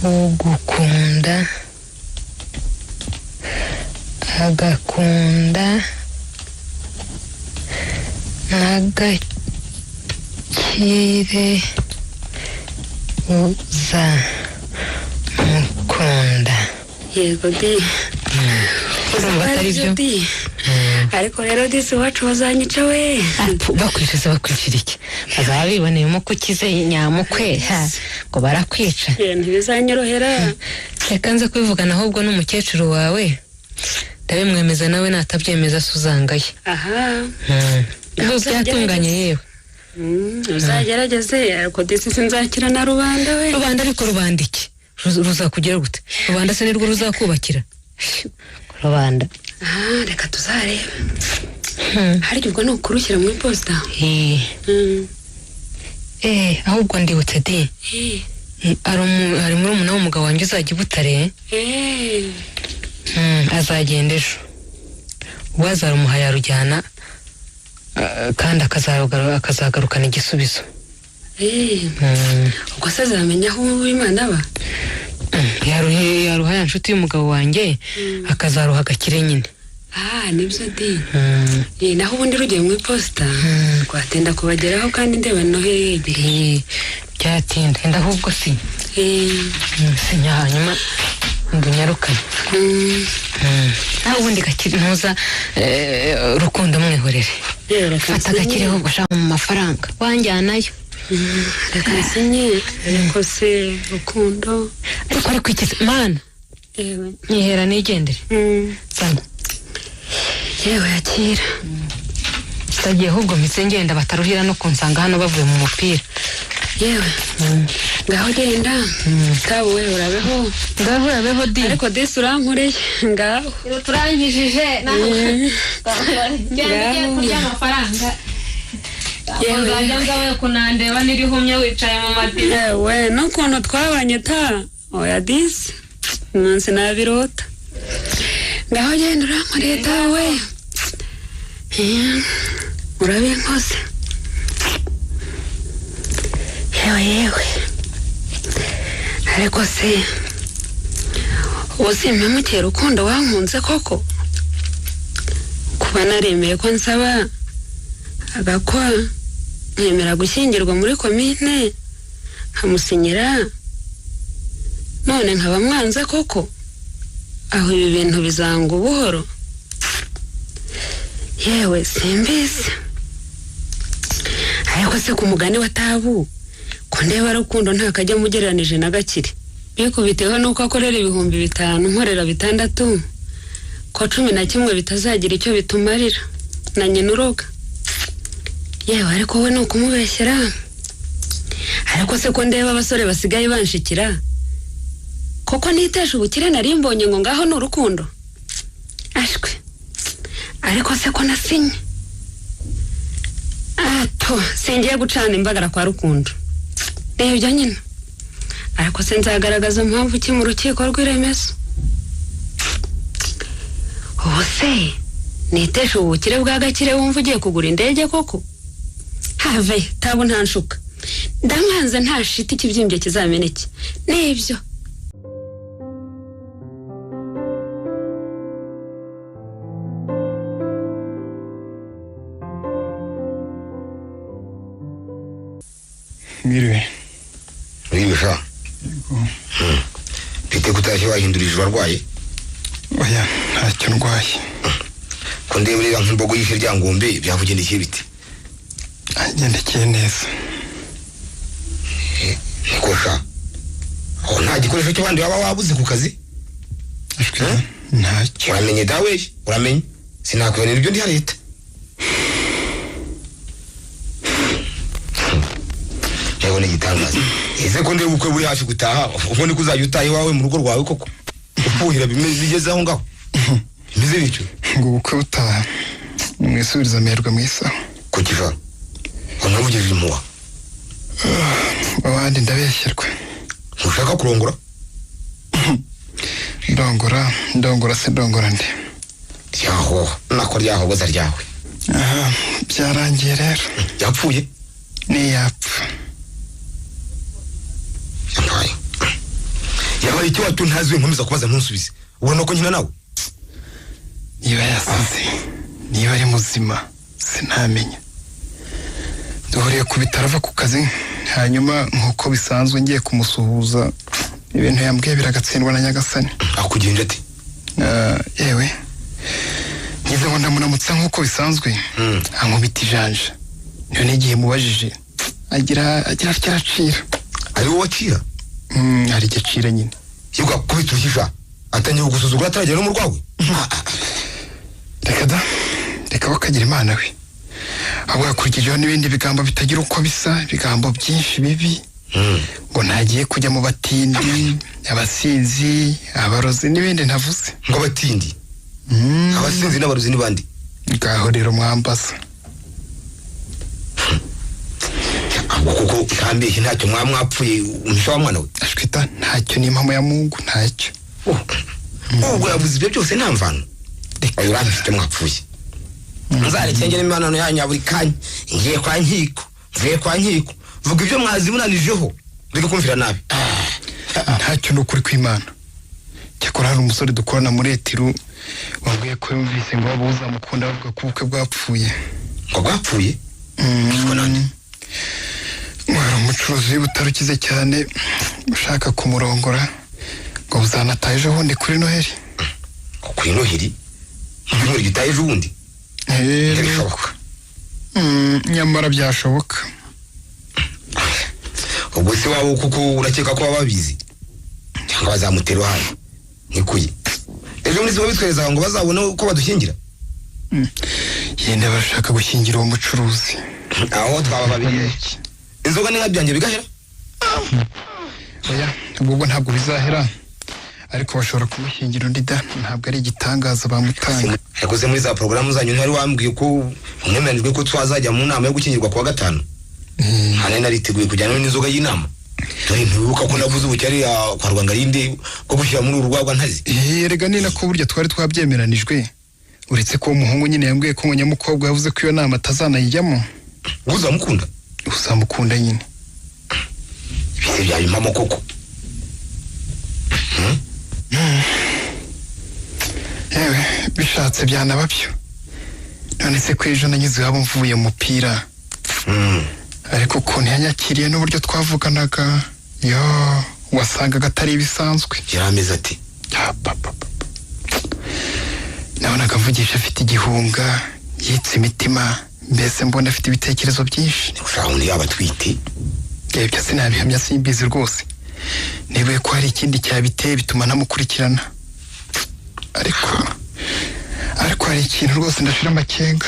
ugukunda agakunda n'agakire uzamukunda. Yego di. Urumva atari byo? Di. Ariko rero disi iwacu bazanyica we. Bakwishyuza bakwicira iki? Bazaba biboneyemo ko ukize nyamukwe ha, ngo barakwica. Ntibizanyorohera. Reka nze kubivugana ahubwo n'umukecuru wawe, ndabimwemeza nawe natabyemeza se uzangaye. Aha. Ubwo byatunganye yewe. Uzagerageze ariko disi sinzakira na rubanda we. Rubanda ariko rubanda iki? Ruzakugera gute? Rubanda se nirwo ruzakubakira? Rubanda. Aha, reka tuzarebe. Harya ubwo ni ukurushyira mu iposita? Ahubwo ndibutse di. Hari murumuna w'umugabo wanjye uzajya i Butare. Azagenda ejo. Ubwo azarumuha yarujyana, kandi akazagarukana igisubizo. Ubwo se azamenya aho Uwimana aba? Yaruha ya nshuti y'umugabo wanjye, akazaruha agakire nyine. Nibyo di. Naho ubundi rugiye mu iposita rwatinda kubageraho kandi ndeba Noheli yegereye. Byatinda. Enda ahubwo si. Sinya hanyuma ndunyarukane. Naho ubundi gakire ntuza Rukundo mwihorere. Fata agakire ahubwo shaka mu mafaranga wanjyanayo. Reka nsinye ariko se Rukundo. Ariko ikize mana. Nyihera nigendere. Sana. Yewe yakira. Ndagiye ahubwo mpise ngenda bataruhira no kunsanga hano bavuye mu mupira. Yewe. Ngaho genda. Tabu we urabeho. Ngaho urabeho di. Ariko disi urankoreye. Ngaho. Turangijije nawe. Genda kurya amafaranga. Yewe nzawe kunandeba nirihumye wicaye mu madini. Yewe n'ukuntu twabanye ta. Oya disi. Umunsi nabirota. Ngaho genda urankoreye tawe. Urabinkose. Yewe yewe. Ariko se ubu simpemukiye Rukundo wankunze koko? Kuba naremeye ko nsaba agakwa nkemera gushyingirwa muri komine nkamusinyira none nkaba mwanze koko? Aho ibi bintu bizanga ubuhoro. Yewe simbizi. Ariko se ku mugani wa Tabu ko ndeba Rukundo ntakajya mugereranije na Gakire. Bikubiteho nuko akorera 5000 nkorera 600 ko 11 bitazagira icyo bitumarira na nyina uroga. Yewe ariko we ni ukumubeshyera. Ariko se ko ndeba abasore basigaye banshikira koko nitesha ubukire nari mbonye ngo ngaho ni urukundo. Ashwe. Ariko se ko nasinye. Ato singiye gucana imbagara kwa Rukundo. Ibyo nyine. Ariko se nzagaragaza impamvu ki mu rukiko rw'iremezo? Ubu se nitesha ubukire bwa Gakire wumva ugiye kugura indege koko? Have Tabu ntanshuka. Ndamwanze nta shiti ikibyimbye kizameneke. Nibyo. Mwiriwe. Mwiriwe sha. Bite kutashye wahindurije urarwaye? Oya, ntacyo ndwaye. Ko ndeba nk'imbogo y'ishe ryangombe byakugendekeye bite? Agendekeye neza. Niko sha. Aho nta gikoresho cy'abandi waba wabuze ku kazi? Ntacyo. Uramenye dawe, uramenye. Sinakubonera ibyo ndi leta. Yego ni igitangaza. Ese ko ndeba ubukwe buri hafi gutaha, ubwo niko uzajya utaha iwawe mu rugo rwawe koko? Ufuhira bimeze bigeze aho ngaho. Bimeze bityo. Ngo ubukwe butaha nimwisubiriza amerwe mu isaha. Kukiva. Unavugije impuha. Abandi ndabeshyerwa. Ntushaka kurongora? Ndongora, ndongora se ndongora nde? Ryaho, nako ryahogoza ryawe. Aha, byarangiye rero. Yapfuye? Niyapfa. Yampaye. Yabaye icyo watu ntazi nkomeza kubaza ntusubize. Ubona ko nkina nawe? Niba yasaze, niba ari muzima, sinamenya. Duhuriye ku bitaro ava ku kazi, hanyuma nk'uko bisanzwe ngiye kumusuhuza, ibintu yambwiye biragatsindwa na Nyagasani. Akugenje ati? Yewe ngize ngo ndamuramutsa nk'uko bisanzwe, ankubita ijanja. None igihe mubajije agira atya aracira. Ari wowe acira? Hari igihe acira nyine. Yibwa kubita uruhisha atangiye kugusuzugura ataragera no mu rwawe. Reka da, reka bakagira Imana we. Ahubwo yakurikijeho n'ibindi bigambo bitagira uko bisa, ibigambo byinshi bibi. Ngo ntagiye kujya mu batindi, abasinzi, abarozi n'ibindi ntavuze. Ngo abatindi? Abasinzi n'abarozi n'ibandi? Ngaho rero mwambaza. Ahubwo kuko ntambeshye ntacyo mwapfuye umusha wa mwana we. Ashwita ntacyo, ni impamo ya Mungu ntacyo. Ubwo yavuze ibyo byose nta mvano. Reka urambye mwapfuye. Nzarekengera imibonano yanyu buri kanya. Ngiye kwa nkiko, mvuye kwa nkiko. Vuga ibyo mwazibunanijeho. Reka kumvira nabi. Ntacyo ni ukuri kw'Imana. Cyakora hari umusore dukorana muri Etiru wambwiye ko yumvise ngo waba uzamukunda bavuga ko ubukwe bwapfuye. Ngo bwapfuye? Bwitwa nande? Ngo hari umucuruzi w'Ibutare ukize cyane ushaka kumurongora, ngo buzanataha ejo bundi kuri Noheli. Kuri Noheli? Mu cyumweru gitaha ejo bundi? Ntibishoboka. Nyamara byashoboka. Ubwo se waba kuko urakeka ko baba babizi cyangwa bazamutera uruhare? Nikuye ejo muri bitwereza ngo bazabone uko badushyingira. Yenda bashaka gushyingira uwo mucuruzi. Aho twaba babiri inzoga n'inka byanjye bigahera. Oya, ubwo ntabwo bizahera, ariko bashobora kumushyingira undi da, ntabwo ari igitangaza bamutanga. Ariko se muri za porogaramu zanyu ntari wambwiye ko mwemeranijwe ko twazajya mu nama yo gukingirwa kuwa gatanu? Hano nariteguye kujyana n'inzoga y'inama. Dore ntiwibuka ko navuze ubucyari kwa Rwangarinde bwo gushyira muri uru rwagwa ntazi. Erega ni nako burya twari twabyemeranijwe, uretse ko umuhungu nyine yambwiye ko umunyamukobwa yavuze ko iyo nama atazanayijyamo. Uzamukunda? Uzamukunda nyine. Ibise byaba impamo koko. Yewe bishatse byanaba byo. None se ko ejo nanyuze iwabo mvuye mu mupira. Ariko ukuntu yanyakiriye n'uburyo twavuganaga, yo wasangaga atari ibisanzwe. Yari ati nabonaga mvugisha afite igihunga, yitse imitima, mbese mbona afite ibitekerezo byinshi. Ushaka umuntu yaba atwite? Ibyo sinabihamya, simbizi rwose. Niba ko hari ikindi cyabiteye bituma ntamukurikirana. Ariko hari ikintu rwose ndashira amakenga.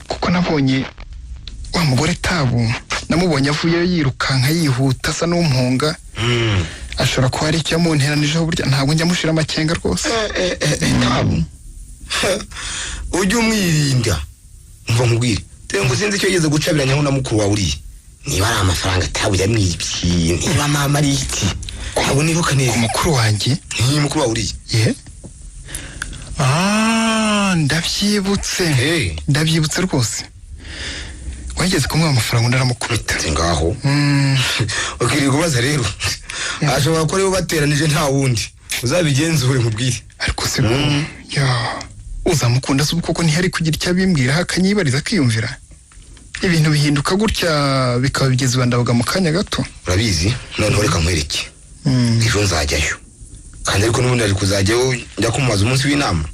Kuko nabonye wa mugore Tabu, namubonye avuyeyo yirukanka yihuta asa n'umpunga. Ashobora kuba hari icyo yamunteranijeho burya, ntabwo njya mushira amakenga rwose. Tabu ujye umwirinda. Mva nkubwire, ngo sinzi icyo yigeze gucabiranyaho na mukuru wawe uriye. Niba ari amafaranga Tabu yamwibye, niba mama ari iki, ntabwo nibuka neza. Umukuru wanjye? Ni mukuru wawe uriye. Ye? Ndabyibutse. Ndabyibutse rwose. Wageze kumuha amafaranga undi aramukubita. Ngaho. Ukiri kubaza rero. Ashobora ko aribo bateranije nta wundi. Uzabigenzure nkubwire. Ariko se ya uzamukunda se koko ntihari kugira icyo abimbwira akanyibariza akiyumvira. Ibintu bihinduka gutya bikaba bigeze bandabaga mu kanya gato. Urabizi noneho reka nkwereke. Ejo nzajyayo. Kandi ariko n'ubundi ari kuzajyayo njya kumubaza umunsi w'inama.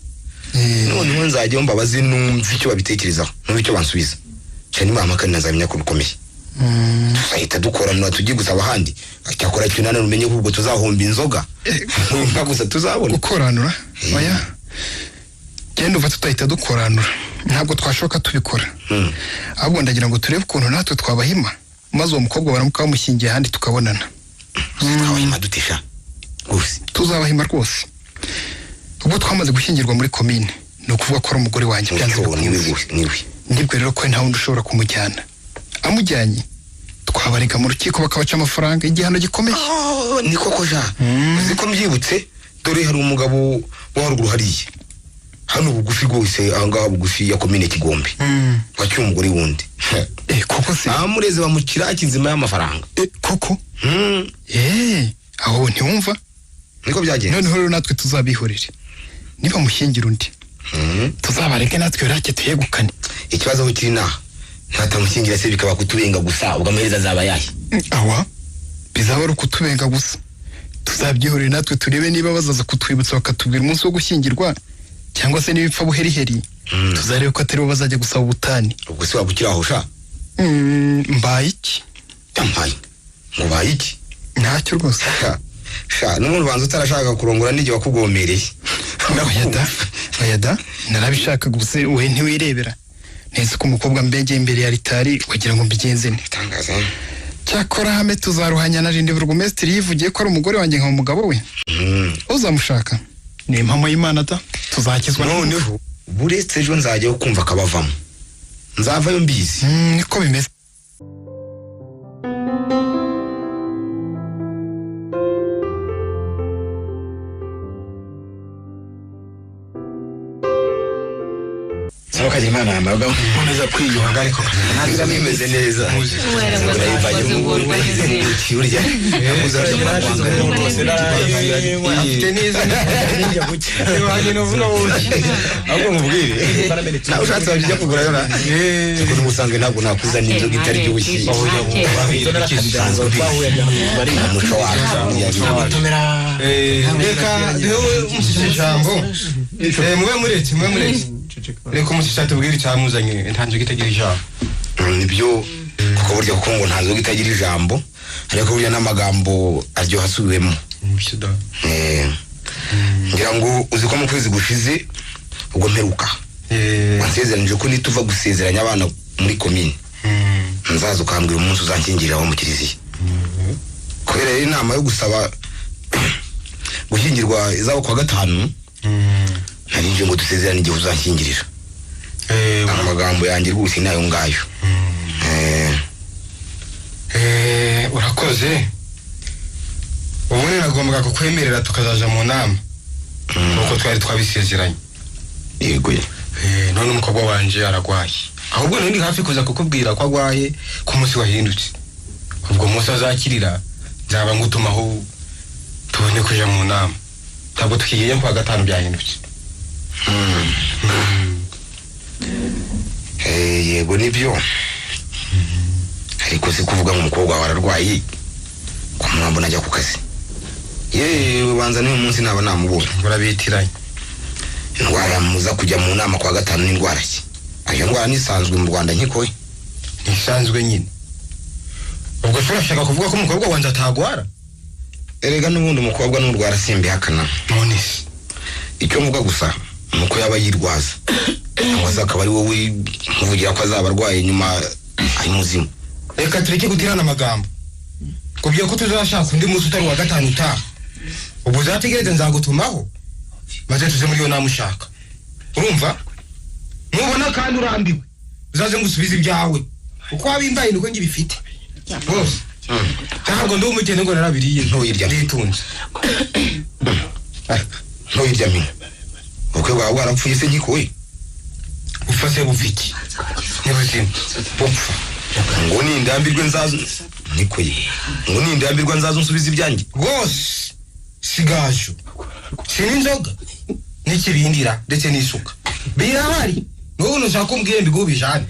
Noneho nzajyayo mbabaze numva icyo babitekerezaho, numva icyo bansubiza. Cyane nibampakana nazamenya ko bikomeye. Tuzahita dukoranura tujye gusaba ahandi. Cyakora cyo nane umenye ko ubwo tuzahomba inzoga. Nka gusa tuzabona. Gukoranura? Oya. Genda uva tutahita dukoranura. Ntabwo twashoka tubikora. Ahubwo ndagira ngo turebe ukuntu natwe twabahima, maze uwo mukobwa baramuka bamushyingiye ahandi tukabonana. Twabahima dutesha. Rwose. Tuzabahima rwose. Ubwo twamaze gushyingirwa muri komine, ni ukuvuga ko ari umugore wanjye byanze bikunze. Niwe. Nibwo rero ko nta wundi ushobora kumujyana. Amujyanye twabarega mu rukiko bakabaca amafaranga igihano gikomeye. Ni koko ja. Uzi ko mbyibutse, dore hari umugabo wa haruguru hariya. Hano bugufi rwose, aha ngaha bugufi ya komine Kigombe. Wacyuye umugore wundi. Koko se Bamureze bamukira kinzima y'amafaranga. Koko? Aho ntiwumva? Niko byagenze. Noneho rero natwe tuzabihorere. Niba mushyingira undi. Tuzabareke natwe rake tuyegukane. Ikibazo aho kiri naha. Ntatamushyingira se bikaba kutubenga gusa ubwo amaherezo azaba yahe? Awa bizaba ari ukutubenga gusa. Tuzabyihorere natwe turebe niba bazaza kutwibutsa bakatubwira umunsi wo gushyingirwa cyangwa se niba ipfa buheriheri. Tuzarebe ko atari bo bazajya gusaba ubutane. Ubwo se waba ukiri aho sha? Mbaye iki? Yampaye. Mubaye iki? Ntacyo rwose. Sha n'umuntu banza utarashaka kurongora n'igihe wakugomereye. Oya da narabishaka gusa we ntiwirebera. Neza ko umukobwa mbegeye imbere ya ritari wagira ngo mbigenze nte. Tangaza. Cyakora hame tuzaruhanya na Rindi burugumesitiri yivugiye ko ari umugore wanjye nka umugabo we. Uzamushaka. Ni impamo y'Imana da tuzakizwa. Noneho buretse ejo nzajya kumva akabavamo. Nzavayo mbizi. Niko bimeze. Kagira Imana yamaga nkomeza kwiyuhaga ariko ntabwo bimeze neza. Afite neza ahubwo mubwire nawe ushatse wajya kugura yona kuko n'ubusanzwe ntabwo nakuzana inzoga itari by'ubushyi umuco wacu. Reka duhe umushyitsi ijambo. Mube muretse reka umushyitsi atubwire icyamuzanye. Nta nzoga itagira ijambo. Nibyo kuko burya kuko ngo nta nzoga itagira ijambo ariko burya n'amagambo aryoha asubiwemo. Ngira ngo uzi ko mu kwezi gushize ubwo mperuka wansezeranije ko nituva gusezeranya abana muri komine nzaza ukambwira umunsi uzanshyingiriraho mu kiliziya. Kubera rero inama yo gusaba gushyingirwa izaba kuwa gatanu narinje ngo dusezerane igihe uzanshyingirira. Amagambo yanjye rwose nayo ngayo. Urakoze. Ubundi nagombaga kukwemerera tukazaja mu nama kuko twari twabisezeranye. Yego. None umukobwa wanje aragwaye. Ahubwo nari hafi kuza kukubwira ko agwaye ku munsi wahindutse. Ubwo munsi azakirira nzaba ngutumaho tubone kuja mu nama. Ntabwo tukigiye kuwa gatanu byahindutse. Yego nibyo. Ariko se kuvuga ngo umukobwa wawe ararwaye ko mwambo najya ku kazi. Yewe banza n'uyu munsi naba namubonye. Urabitiranye. Indwara yamuza kujya mu nama kwa gatanu n'indwara ki? Ayo ndwara nisanzwe mu Rwanda nkikoye. Nisanzwe nyine. Ubwo se urashaka kuvuga ko umukobwa wanjye atagwara? Erega n'ubundi umukobwa n'urwara simbihakana. None se icyo mvuga gusa nuko yaba yirwaza cyangwa se akaba ari wowe nkuvugira ko azaba arwaye nyuma ari muzima. Reka tureke gutirana amagambo. Kubwiye ko tuzashaka undi munsi utari uwa gatanu utaha. Ubwo uzategereze nzagutumaho maze tuze muri iyo nama ushaka. Urumva? Nubona kandi urambiwe uzaze ngusubize ibyawe. Uko wabimbaye niko ngibifite. Rwose ntabwo ndi umukene ngo narabiriye ntuyirya nditunze. Ntuyirya mina. Ubukwe bwawe bwarapfuye se nkikoye? Ufase buviki ni buzima bupfa. Ngo nindambirwe nzazo nikoye. Ngo nindambirwa nzazo nsubiza ibyanjye. Rwose sigajo sininzoga n'ikibindira ndetse n'isuka birahari. N'ubu nushaka kumbwira mbiguhe bijane.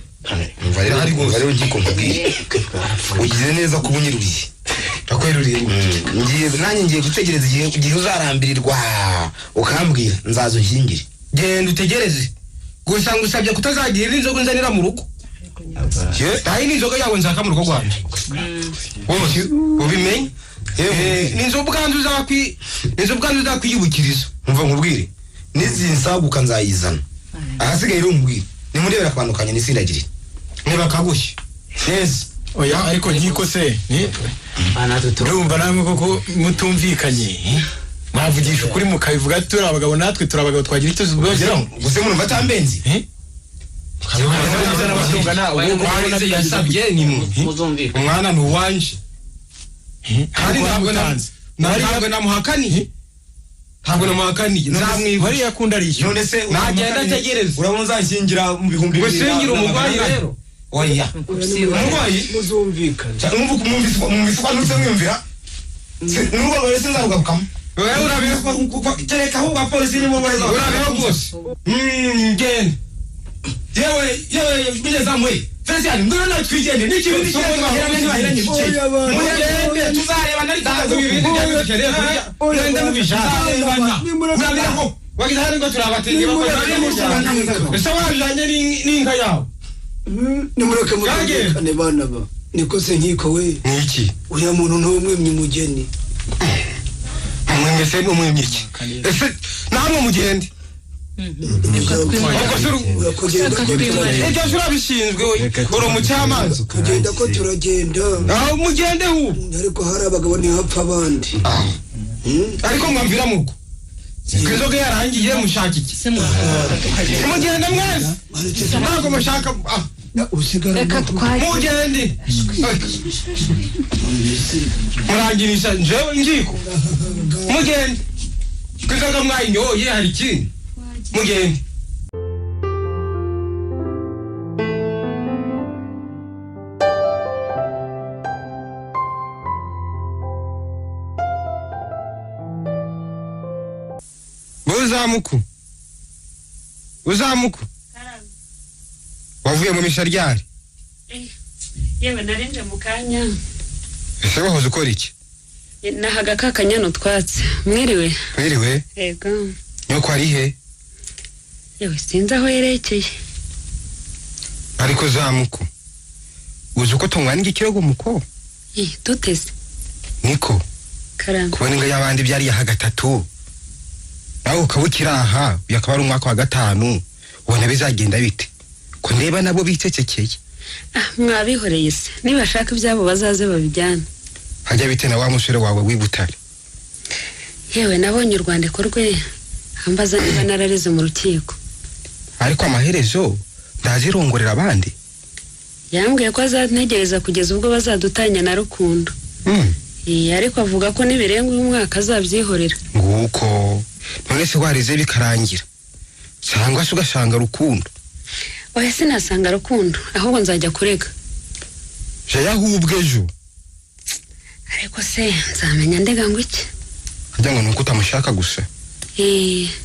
Umva rero nkiko nkubwire. Ugize neza kuba unyiruriye. Ndakweruriye. Ngiye nanjye ngiye gutegereza igihe uzarambirirwa ukambwira nzazo nkingire. Genda utegereze. Gusa ngusabye kutazagira inzoga nzanira mu rugo. Tayi n'inzoga yawe nzaka mu rugo rwanjye. Wose ubimenye. N'inzoga ubwanzu uzakwi n'inzoga ubwanzu uzakwiyubukiriza. Umva nkubwire. Nizinsaguka nzayizana. Ahasigaye rero nkubwire. Nimurebera kwandukanya nisindagire. Niba kagushye. Neza. Oya ariko nkiko se ni ndumva namwe koko mutumvikanye. Mwavugisha ukuri mukabivuga turi abagabo natwe turi abagabo twagira icyo tubageraho. Gusa murumva atambenzi. Yasabye ni umwana ni uwanje. Kandi ntabwo namuhakaniye. Ntabwo namuhakaniye. Nzamwiba. Wari yakunda arishyura. None se nagenda ategereza. Urabona uzanshingira mu 2000. Gushingira umurwayi rero. Oya. Umurwayi muzumvikana. Mwumvise ko nutse mwiyumvira. N'urugo rwawe sinzarugarukamo. Wewe urabeho Kuko kereka ahubwo abapolisi nibo baza. Urabeho rwose. Ngende. Yewe yewe bigeze Felician ngwino nawe twigende n'ikibindi cyose bahiranye ntibahiranye ibice. Mugende tuzarebana ariko Ntabwo ibibindi byadukeneye kurya. Ngende mubishaka. Tuzarebana. Urabeho. Wagize hano ngo turabatinye bakora. Ese wajanye n'inka yawe? Nimureke muzumvikane bana ba. Niko se nkiko we. Ni iki? Uriya muntu ntumwimye umugeni. Mwemye se umwimye iki? Ese namwe mugende. Ibyo urabishinzwe uri umucamanza. Kugenda ko turagenda. Aho mugende ubu. Ariko hari abagabo ntihapfa abandi. Ariko mwamvira muko. Inzoga yarangiye mushaka iki? Mugende mwese. Ntabwo mushaka. Mugende. Murangirisha njewe ngiko. Mugende. Inzoga mwayinyoye hari ikindi. Mugende. Uzamuku. Uzamuku. Wavuye mu misha ryari? Yewe narinje mu kanya. Ese wahoze ukora iki? Nahaga kakanyana utwatsi. Mwiriwe? Mwiriwe. Yego. Nyoko ari he? Yewe sinzi aho yerekeye. Ariko Zamuku, uzi uko tungana igikirego muko? Duteze. Niko. Karame. Kubona inga y'abandi byari yaha gatatu. Nawe ukaba ukiri aha, uyu akaba ari umwaka wa 5, ubona bizagenda bite? Ko ndeba nabo bicecekeye. Mwabihoreye se, nibashaka ibyabo bazaze babijyana. Hajya bite na wa musore wawe w'ibutare? Yewe nabonye urwandiko rwe, ambaza niba narareze mu rukiko. Ariko amaherezo ndazirongorera abandi. Yambwiye ko azantegereza kugeza ubwo bazadutanya na Rukundo. Ariko avuga ko nibirenga uyu mwaka azabyihorera. Nguko. None se wareze bikarangira cyangwa se ugasanga Rukundo? Oya sinasanga Rukundo, ahubwo nzajya kurega. Jaya ahubwo ejo. Ariko se nzamenya ndega ngo iki? Ajya ngo nuko utamushaka gusa.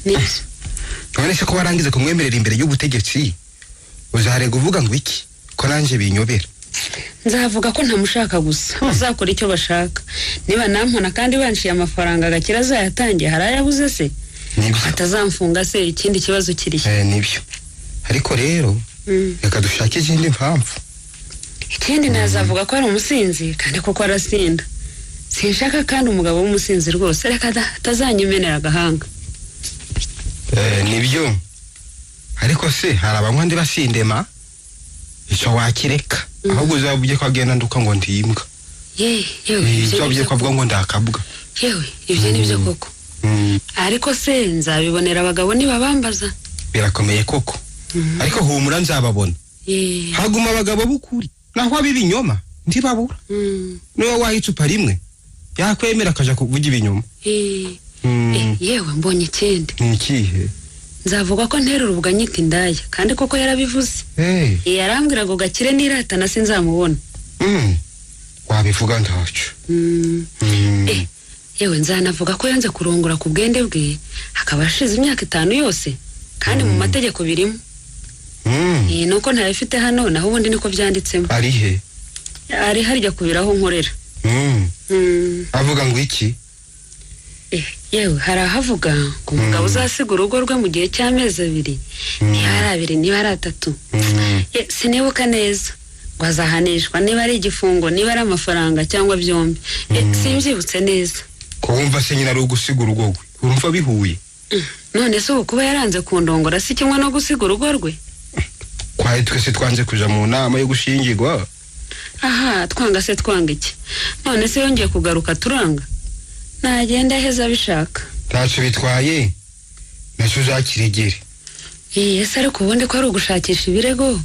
Nibyo. None se ko warangiza kumwemerera imbere y'ubutegetsi, uzarega uvuga ngo iki? Ko nanje binyobera. Nzavuga ko ntamushaka gusa, bazakora icyo bashaka. Niba nampona kandi banshiye amafaranga agakira azayatangiye, hari ayabuze se? Atazamfunga se ikindi kibazo kiri. Nibyo. Ariko rero reka dushake izindi mpamvu. Ikindi nazavuga ko ari umusinzi kandi koko arasinda. Sinshaka kandi umugabo w'umusinzi rwose, reka atazanyimenera agahanga. Nibyo. Ariko se hari abanywa ndi basindema? Icyo wakireka. Ahubwo uzavuge ko agenda nduka ngo ndimbwa. Yewe uzavuge ko avuga ngo ndakabwa. Yewe ibyo nibyo koko. Ariko se nzabibonera abagabo nibabambaza. Birakomeye koko. Ariko humura nzababona. Haguma abagabo b'ukuri naho abibinyoma ndibabura. Niwe waha icupa rimwe yakwemera akaja kuvuga ibinyoma. Yewe mbonye ikindi. Ni ikihe? Nzavuga ko ntera urubuga nyita indaya kandi koko yarabivuze. Yarambwira ngo gakire niratana sinzamubona. Wabivuga ntaco. Yewe nzanavuga ko yanze kurongora ku bwende bwe akaba ashize imyaka 5 yose kandi mu mategeko birimo. Nuko ntayafite hano naho ubundi niko byanditsemo. Ari he? Ari harya kubiraho nkorera. Avuga ngo iki? Yewe hari ahavuga ngo umugabo uzasiga urugo rwe mu gihe cy'amezi 2, niba ari 2 niba ari 3, sinibuka neza, ngo azahanishwa niba ari igifungo niba ari amafaranga cyangwa byombi. Simbyibutse neza. Ko wumva se nyina ari ugusiga urugo rwe, urumva bihuye? None se ubu kuba yaranze kundongora si kimwe no gusiga urugo rwe? Kwaye twese twanze kuja mu nama yo gushingirwa. Aha twanga se twanga iki? None se yongeye kugaruka turanga? Nagenda heza abishaka. Ntacyo bitwaye, nacyo uzakiregere. Ese ariko ubundi ko ari ugushakisha ibirego,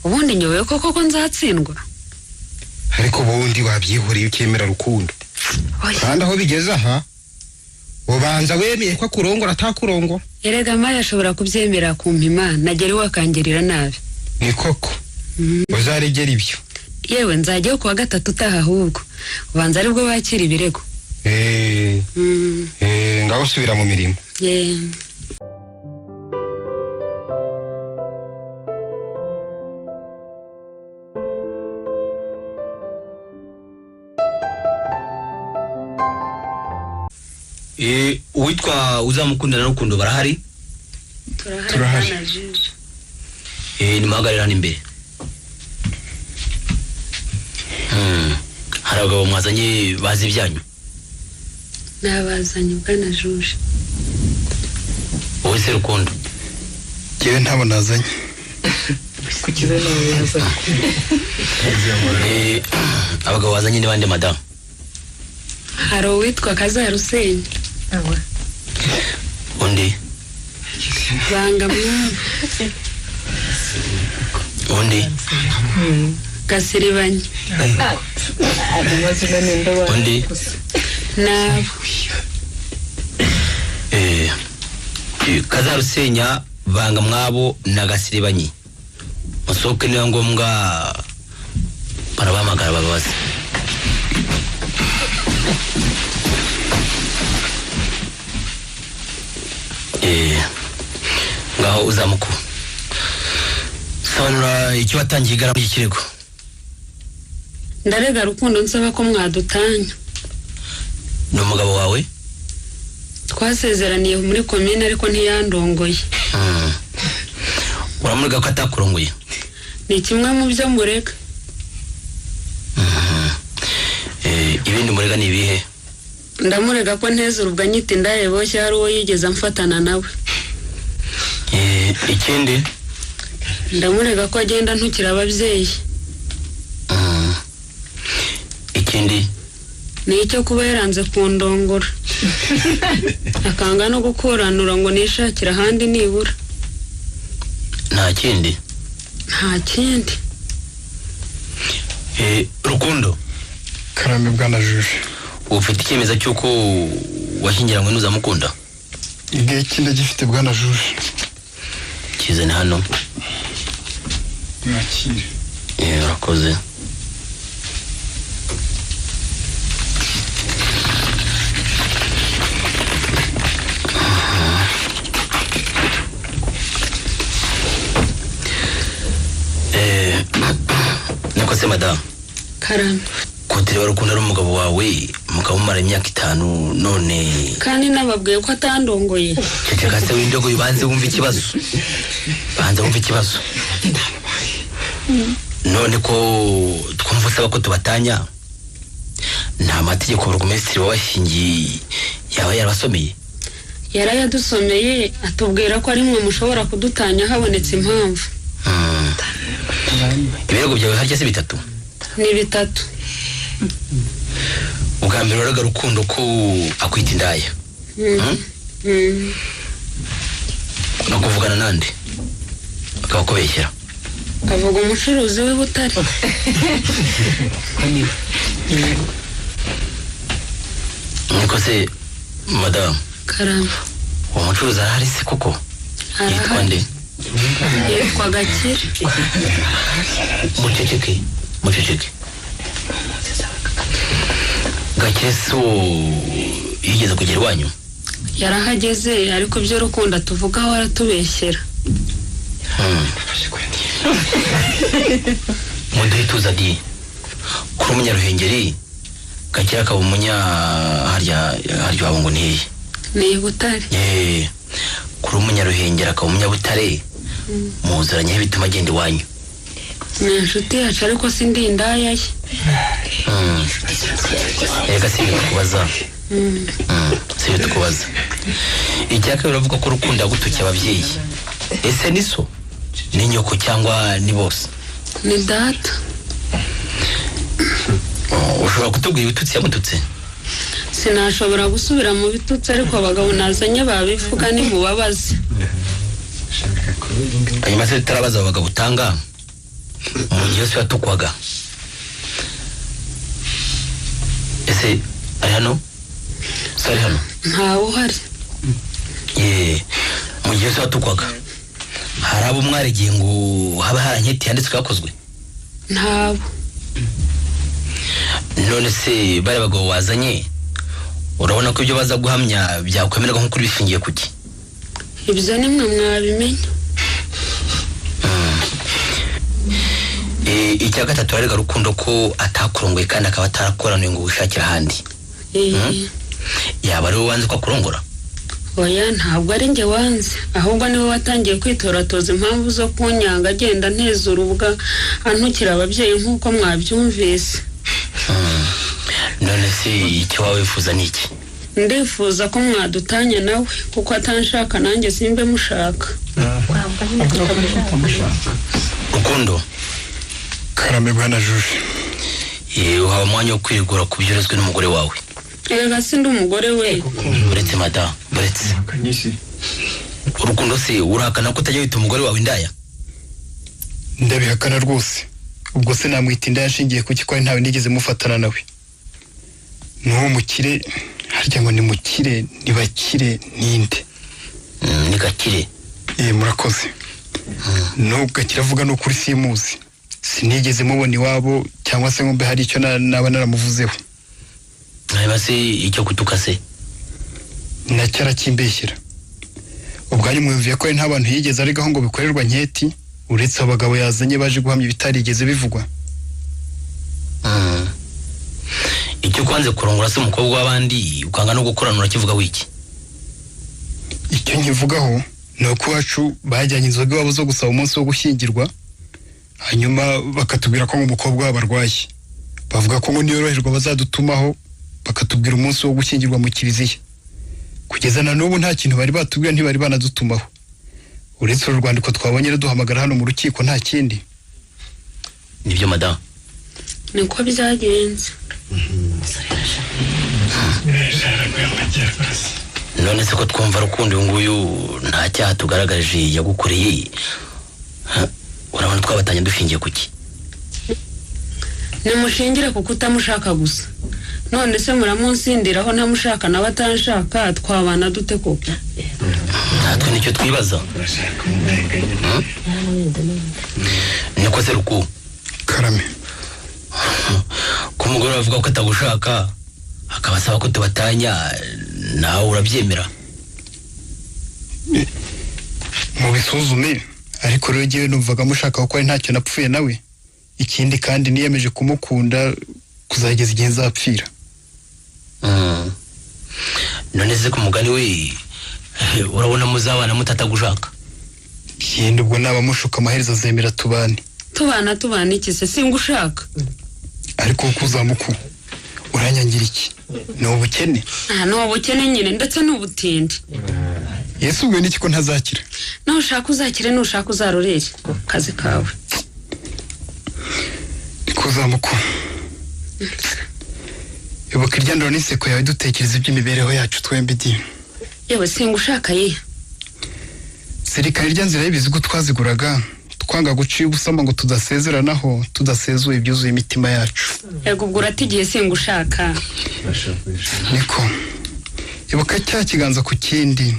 ubundi nyobewe koko ko nzatsindwa. Ariko ubundi wabyihoreye ukemera Rukundo. Kandi aho bigeze aha, ubanza wemeye ko akurongora atakurongora. Erega Maya ashobora kubyemera kumpima, nagera iwe akangirira nabi. Ni koko. Uzaregera ibyo. Yewe nzajyayo kuwa gatatu utaha, ahubwo ubanza aribwo bakira ibirego. Ngaho usubira mu mirimo. Uwitwa Uzamukunda na Rukundo barahari? Turahari. Nimuhagarare hano imbere. Hari abagabo mwazanye bazi ibyanyu? Nabazanye bwana Juje. Wowe se Rukundo? Jyewe ntabo nazanye. Abagabo bazanye ni bande madamu? Hari uwitwa Kazarusenya. Undi? Banga mwabo. Undi? Gasiribanye. Undi? Nabo. Kazarusenya, Banga mwabo na Gasiribanyi. Musohoke niba ngombwa barabahamagara bababaze. Ngaho Uzamuku, sobanura icyo watangiye igarama ry'ikirego. Ndarega Rukundo nsaba ko mwadutanya. Ni umugabo wawe? Twasezeraniye muri komine ariko ntiyandongoye. Uramurega ko atakurongoye? Ni kimwe mu byo murega. Ibindi murega ni ibihe? Ndamurega ko nteze urubwa nyita indaye boshye hari uwo yigeze amfatana nawe. Ikindi? Ndamurega ko agenda ntukira ababyeyi. Ikindi? Ni icyo kuba yaranze kundongora akanga no gukoranura ngo nishakire ahandi nibura. Nta kindi? Nta kindi. Rukundo. Karame bwana Juje. Ufite icyemezo cy'uko washyingiranywe n'Uzamukunda? Igihe kindi gifite bwana Juje. Kizane hano. Mwakire. Urakoze. Niko se madamu? Karame. Kotere Rukundo ari umugabo wawe mukamumara imyaka 5 none. Kandi nababwiye ko atandongoye. Ceceka se w'indogo, ubanze wumva ikibazo. Banza wumva ikibazo. None ko twumva usaba ko tubatanya, nta mategeko burugumesitiri wabashingiye yaba yarabasomeye? Yarayadusomeye atubwira ko ari mwe mushobora kudutanya habonetse impamvu. Ibirego byawe harya se bitatu? Ni 3. Ubwa mbere waraga Rukundo ko akwita indaya. No kuvugana nande akabakubeshyera. Avuga umucuruzi w'i Butare. Niko se madamu? Karame. Uwo mucuruzi arahari se koko? Yitwa nde? Yitwa Gakire. Muceceke, muceceke. Gakire so yigeze kugera iwanyu? Yarahageze ariko ibyo Rukundo tuvugaho aratubeshyera. Muduhe tuza di kuri umunyaruhengeri, Gakire akaba umunya harya wabo ngo ni hehe? Ni Butare. Kuri umunyaruhengeri akaba umunyabutare, muzuranye bituma agenda iwanyu. Ni inshuti yacu ariko sindi indaya ye. Reka si ibyo tukubaza. Si ibyo tukubaza. Icya kabiri uravuga ko Rukundo yagutukiye ababyeyi. Ese ni so? Ni nyoko cyangwa ni bose? Ni data. Ushobora kutubwira ibitutsi yamututse? Sinashobora gusubira mu bitutsi ariko abagabo nazanye babivuga nimubabaze. Hanyuma se tutarabaza abagabo utanga mu gihe yose yatukwaga, ese ari hano? Se ari hano? Ntawe uhari. Mu gihe yose yatukwaga hari abo mwaregeye ngo haba hari anketi yanditswe yakozwe? Ntabo. None se bari abagabo wazanye, urabona ko ibyo baza guhamya byakwemerwa nk'ukuri bishingiye kuki? Ibyo ni mwe mwabimenya. Icya gatatu, arega Rukundo ko atakurongoye kandi akaba atarakoranuye ngo wishakire ahandi. Yaba ari wowe wanze ko akurongora? Oya, ntabwo ari njye wanze, ahubwo niwe watangiye kwitoratoza impamvu zo kunyanga, agenda nteza urubwa antukira ababyeyi nk'uko mwabyumvise. None se icyo waba wifuza ni iki? Ndifuza ko mwadutanya nawe, kuko atanshaka nanjye simbe mushaka. Rukundo. Karame bwana Juje. Uhawe umwanya wo kwirigura ku byo urezwe n'umugore wawe. Erega si ndi umugore we. Uretse madamu, uretse. Urukundo se urahakana ko utajya wita umugore wawe indaya? Ndabihakana rwose. Ubwo se namwita indaya nshingiye kuki ko ari ntawe nigeze mufatana nawe? N'uwo mukire, harya ngo ni mukire, ni bakire, ninde? Ni Gakire. Murakoze. N'ubwo Gakire avuga ni ukuri simuzi. Sinigeze mubona iwabo cyangwa se ngo mbe hari icyo naba naramuvuzeho. Hanyuma se icyo kutuka se? Nacyo arakimbeshyera. Ubwanyu mwumviye ko ari nta bantu yigeze aregaho ngo bikorerwa nketi, uretse abagabo yazanye baje guhamya ibitarigeze bivugwa. Icyo kwanze kurongora se umukobwa w'abandi ukanga no gukorana urakivuga wiki? Icyo nkivugaho ni uko iwacu bajyanye inzoga iwabo zo gusaba umunsi wo gushyingirwa, hanyuma bakatubwira ko umukobwa wabo arwaye. Bavuga ko ngo niyoroherwa bazadutumaho, bakatubwira umunsi wo gushyingirwa mu kiliziya. Kugeza na n'ubu nta kintu bari batubwira, ntibari banadutumaho. Uretse uru rwandiko twabonye ruduhamagara hano mu rukiko nta kindi. Nibyo madamu. Niko byagenze. None se ko twumva Rukundo uyu nguyu nta cyaha tugaragaje yagukoreye, urabona twabatanye dushingiye kuki? Nimushingire kuko utamushaka gusa. None se muramunsindiraho ntamushaka nawe atanshaka, twabana dute koko? Natwe nicyo twibaza. Niko se Ruku? Karame. Ko umugore avuga ko atagushaka akaba asaba ko tubatanya, nawe urabyemera? Mubisuzume, ariko rero jyewe numvaga mushaka kuko ari ntacyo napfuye nawe. Ikindi kandi niyemeje kumukunda kuzageza igihe nzapfira. None se ku mugani we urabona muzabana mutatagushaka? Yenda ubwo naba mushuka amaherezo azemera tubane. Tubana iki se? Singushaka. Ariko kuzamuku uranyangira iki? Ni ubukene? Ni ubukene nyine, ndetse n'ubutindi. Yesu ubwo niki ko ntazakira? Nushaka uzakire, nushaka uzarorere kazi kawe. Kuzamuku ibuka iryandoro n'inseko yawe dutekereza iby'imibereho yacu twembi di. Yewe singushaka ye. Zirikana irya nzira y'ibizigo twaziguraga, twanga guciye ubusama ngo tudasezeranaho, tudasezuye ibyuzuye imitima yacu. Yego ubwo uratigiye singushaka. Niko ibuka cya kiganza ku kindi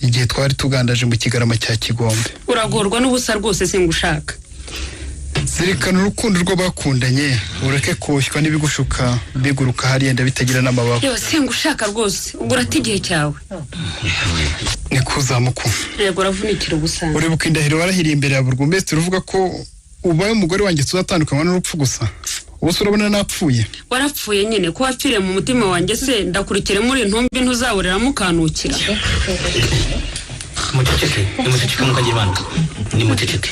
igihe twari tugandaje mu kigarama cya Kigombe. Uragorwa n'ubusa rwose singushaka. Zirikana urukundo rw'abakundanye, ureke koshywa n'ibigushuka biguruka hariya bitagira n'amababa. Yewe singushaka rwose, ubwo uratigiye cyawe. Niko uzamuku. Yego uravunikira ubusa. Uribuka indahiro warahiriye imbere ya burugumesitiri uvuga ko ubaye umugore wanjye tuzatandukanywa n'urupfu gusa. Ubu se urabona napfuye? Warapfuye nyine, ko wapfiriye mu mutima wanjye se ndakurikire muri intumbi ntuzaburira mukanukira. Muceceke, nimuceceke mukagira Imana. Nimuceceke.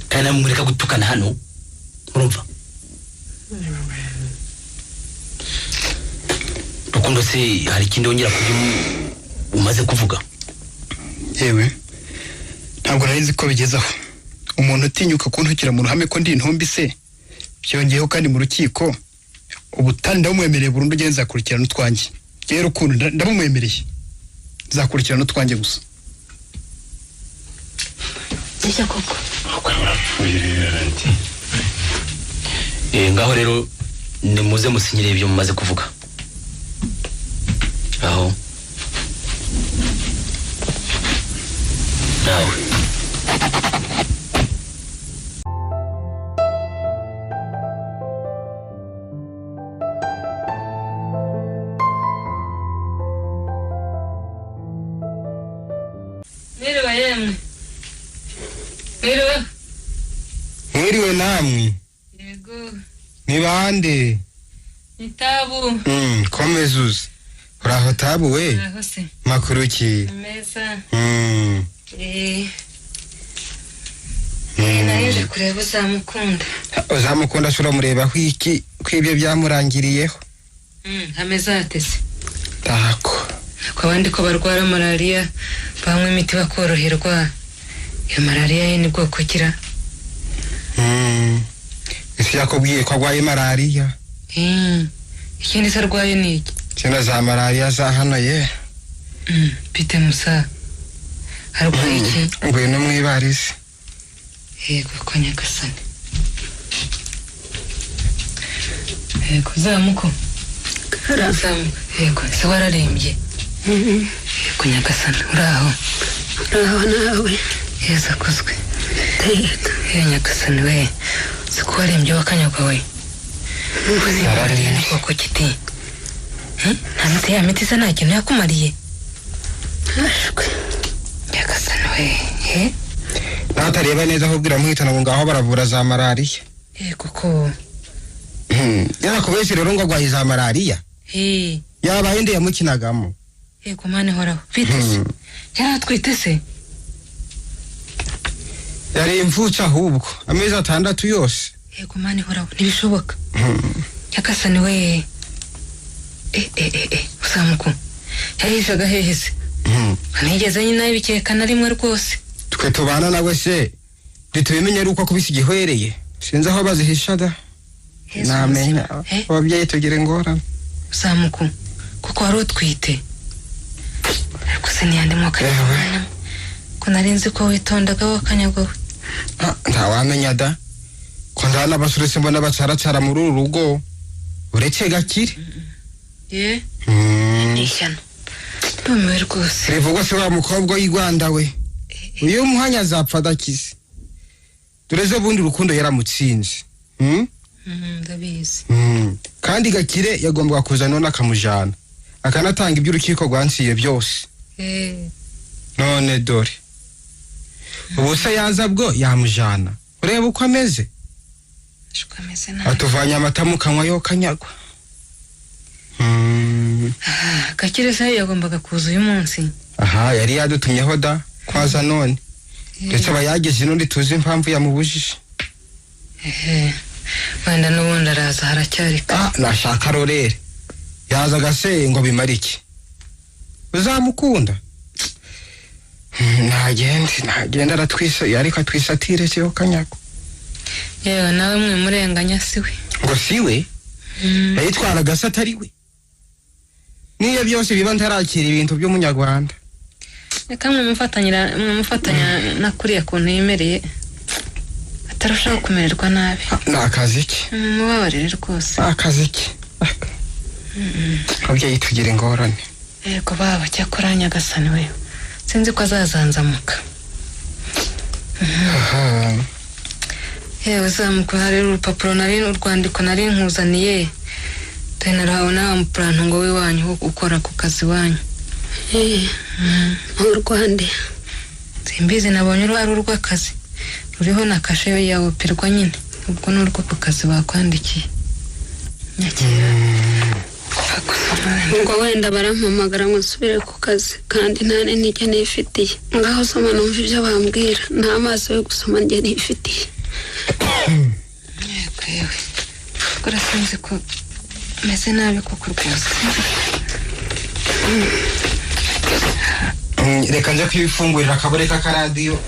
Kandi namwe mureka gutukana hano, murumva? Rukundo se hari ikindi wongera kubyo umaze kuvuga? Yewe ntabwo nari nzi ko bigezaho. Umuntu utinyuka kuntukira mu ruhame ko ndi intumbi se, byongeyeho kandi mu rukiko, ubutani ndabumwemereye burundu, ugende nzakurikirana utwanjye. Rero Rukundo ndabumwemereye, nzakurikirana utwanjye gusa. Koko Ngaho rero nimuze musinyire ibyo mumaze kuvuga. Aho nawe. Yemwe mwiriwe. Mwiriwe namwe. Yego. Ni bande? Ni Tabu. Komeza uze. Uraho Tabu we? Uraho se. Makuru ki? Meza. Naje kureba Uzamukunda. Uzamukunda ashobora murebaho iki ko ibyo byamurangiriyeho? Ameze atese. Tako. Ko abandi ko barwara malariya banywa imiti bakoroherwa. Iyo malariya ye ni bwoko kira. Ese yakubwiye ko arwaye malariya? Ikindi se arwaye ni iki? Kino za malariya za hano ye. Pite musa. Arwaye iki? Ngwino mwibarize. Yego ko nyagasani. Yego zamuko. Zamuko. Yego se wararembye. Yego nyagasani uraho. Uraho nawe. Yesu akuzwe. Yego nyagasani we. Se ko warembye wakanyagwa we. Wararembye koko kiti. Nta miti ya miti se nta kintu yakumariye. Ashwe. Nyagasani we. Natareba neza ahubwo iramuhitana ngo ngaho baravura za malariya. Yego ko. Yarakubeshye rero ngo arwaye za malariya. Yabaye nde yamukinagamo. Yego mane horaho. Bite se? Yaratwite se? Yari imfutse ahubwo amezi 6 yose. Yego mane horaho ntibishoboka. Nyagasani we. Uzamuku. Yahishaga hehe se? Ntigeze nyina bikeka na rimwe rwose. Twe tubana nawe se ntitubimenye ari uko akubise igihwereye. Sinzi aho bazihisha da. Namenya ababyeyi tugira ingorane. Uzamuku kuko wari utwite. Ariko se niyande mwaka ko narinzi ko witondaga wakanyagwa we. Ntawamenya da. Ko ndana abasore se mbona bacaracara muri uru rugo. Uretse Gakire. Ye? Ishyano. Ndumiwe rwose. Rivugwa se wa mukobwa w'i Rwanda we. Uyu muhanya azapfa adakize. Dore bundi urukundo yaramutsinze. Ndabizi. Kandi Gakire yagombaga kuza none akamujana. Akanatanga ibyo urukiko rwansiye byose. None dore. Ubu se yaza bwo yamujana. Ureba uko ameze. Uko ameze nabi. Atuvanye amata mu kanwa yo kanyagwa. Gakire se yagombaga kuza uyu munsi. Aha yari yadutumyeho da kwaza none. Ndetse abayageze n'undi tuzi impamvu yamubujije. Wenda n'ubundi araza haracyari kare. Nashaka rorere. Yazaga se ngo bimare iki? Uzamukunda? Nagende aratwisa ariko atwisatire cyo kanyako. Yewe nawe mwe murenganya siwe. Ngo siwe? Yayitwaraga se atari we. Niyo byose biba ntarakira ibintu by'umunyarwanda. Reka mumufatanya nakuriya kuntu yemereye atarushaho kumererwa nabi. Ni akazi ke. Mubabarire rwose. Akazi ke. Ababyeyi tugira ingorane. Yego baba cyakora nyagasani we. Sinzi ko azazanzamuka. Yewe uzamuka hari urupapuro nari urwandiko nari nkuzaniye. Dore narahawe nawe mupuranto ngo w'iwanyu ukora ku kazi wanyu. Urwande. Simbizi nabonye ari urw'akazi. Ruriho na kashe ya opirwa nyine. Ubwo ni urwo ku kazi bakwandikiye. Nyakira. Ngo wenda barampamagara ngo nsubire ku kazi kandi nta n'intege nifitiye. Ngaho soma numva ibyo bambwira. Nta maso yo gusoma njye nifitiye. Yego yewe. Kora sinzi ko meze nabi koko rwose. Reka nje kwifungurira akabure k'akaradiyo.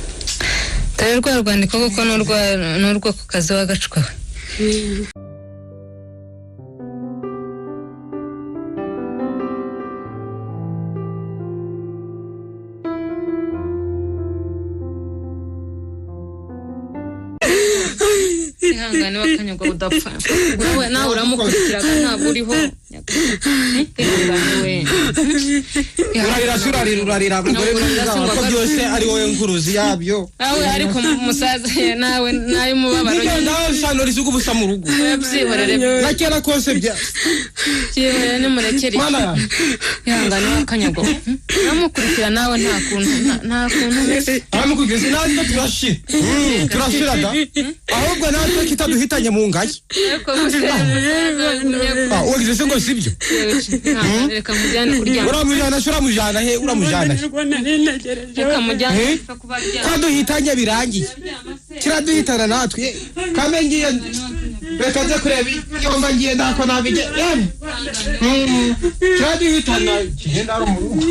Dore rwa rwandiko kuko n'urwo ku kazi w'agacwa we. Ihangane wakanyagwa udapfa. Wowe nawe uramukurikiraga ntabwo uriho. Urarira se, urarira, urarira, mugore mwiza, ko byose ari wowe nkuruzi yabyo. Nawe ariko musaza, nawe n'ay'umubabaro. Nigenda shano risuka ubusa mu rugo. Byihorere. Na kera kose bya Byihorere, nimurekere. Mana yanjye. Ihangane w'akanyago, uramukurikira nawe, nta kuntu nta kuntu umeze. Aramukurikiza, natwe turashira. Turashira da, ahubwo natwe kitaduhitanye mu ngayi. Ariko musaza. Ah, wagize se ngo sibyo? Ihangane, reka mujyane kuryama. Uramujyana se, uramujyana he, uramujyana he? Reka mujyane. Eh? Kwaduhitanye birangiye, kiraduhitana natwe. Kame ngiye, reka nze kureba yomba, ngiye ntako nabige. Yemwe, kiraduhitana kigenda ari mu rugo.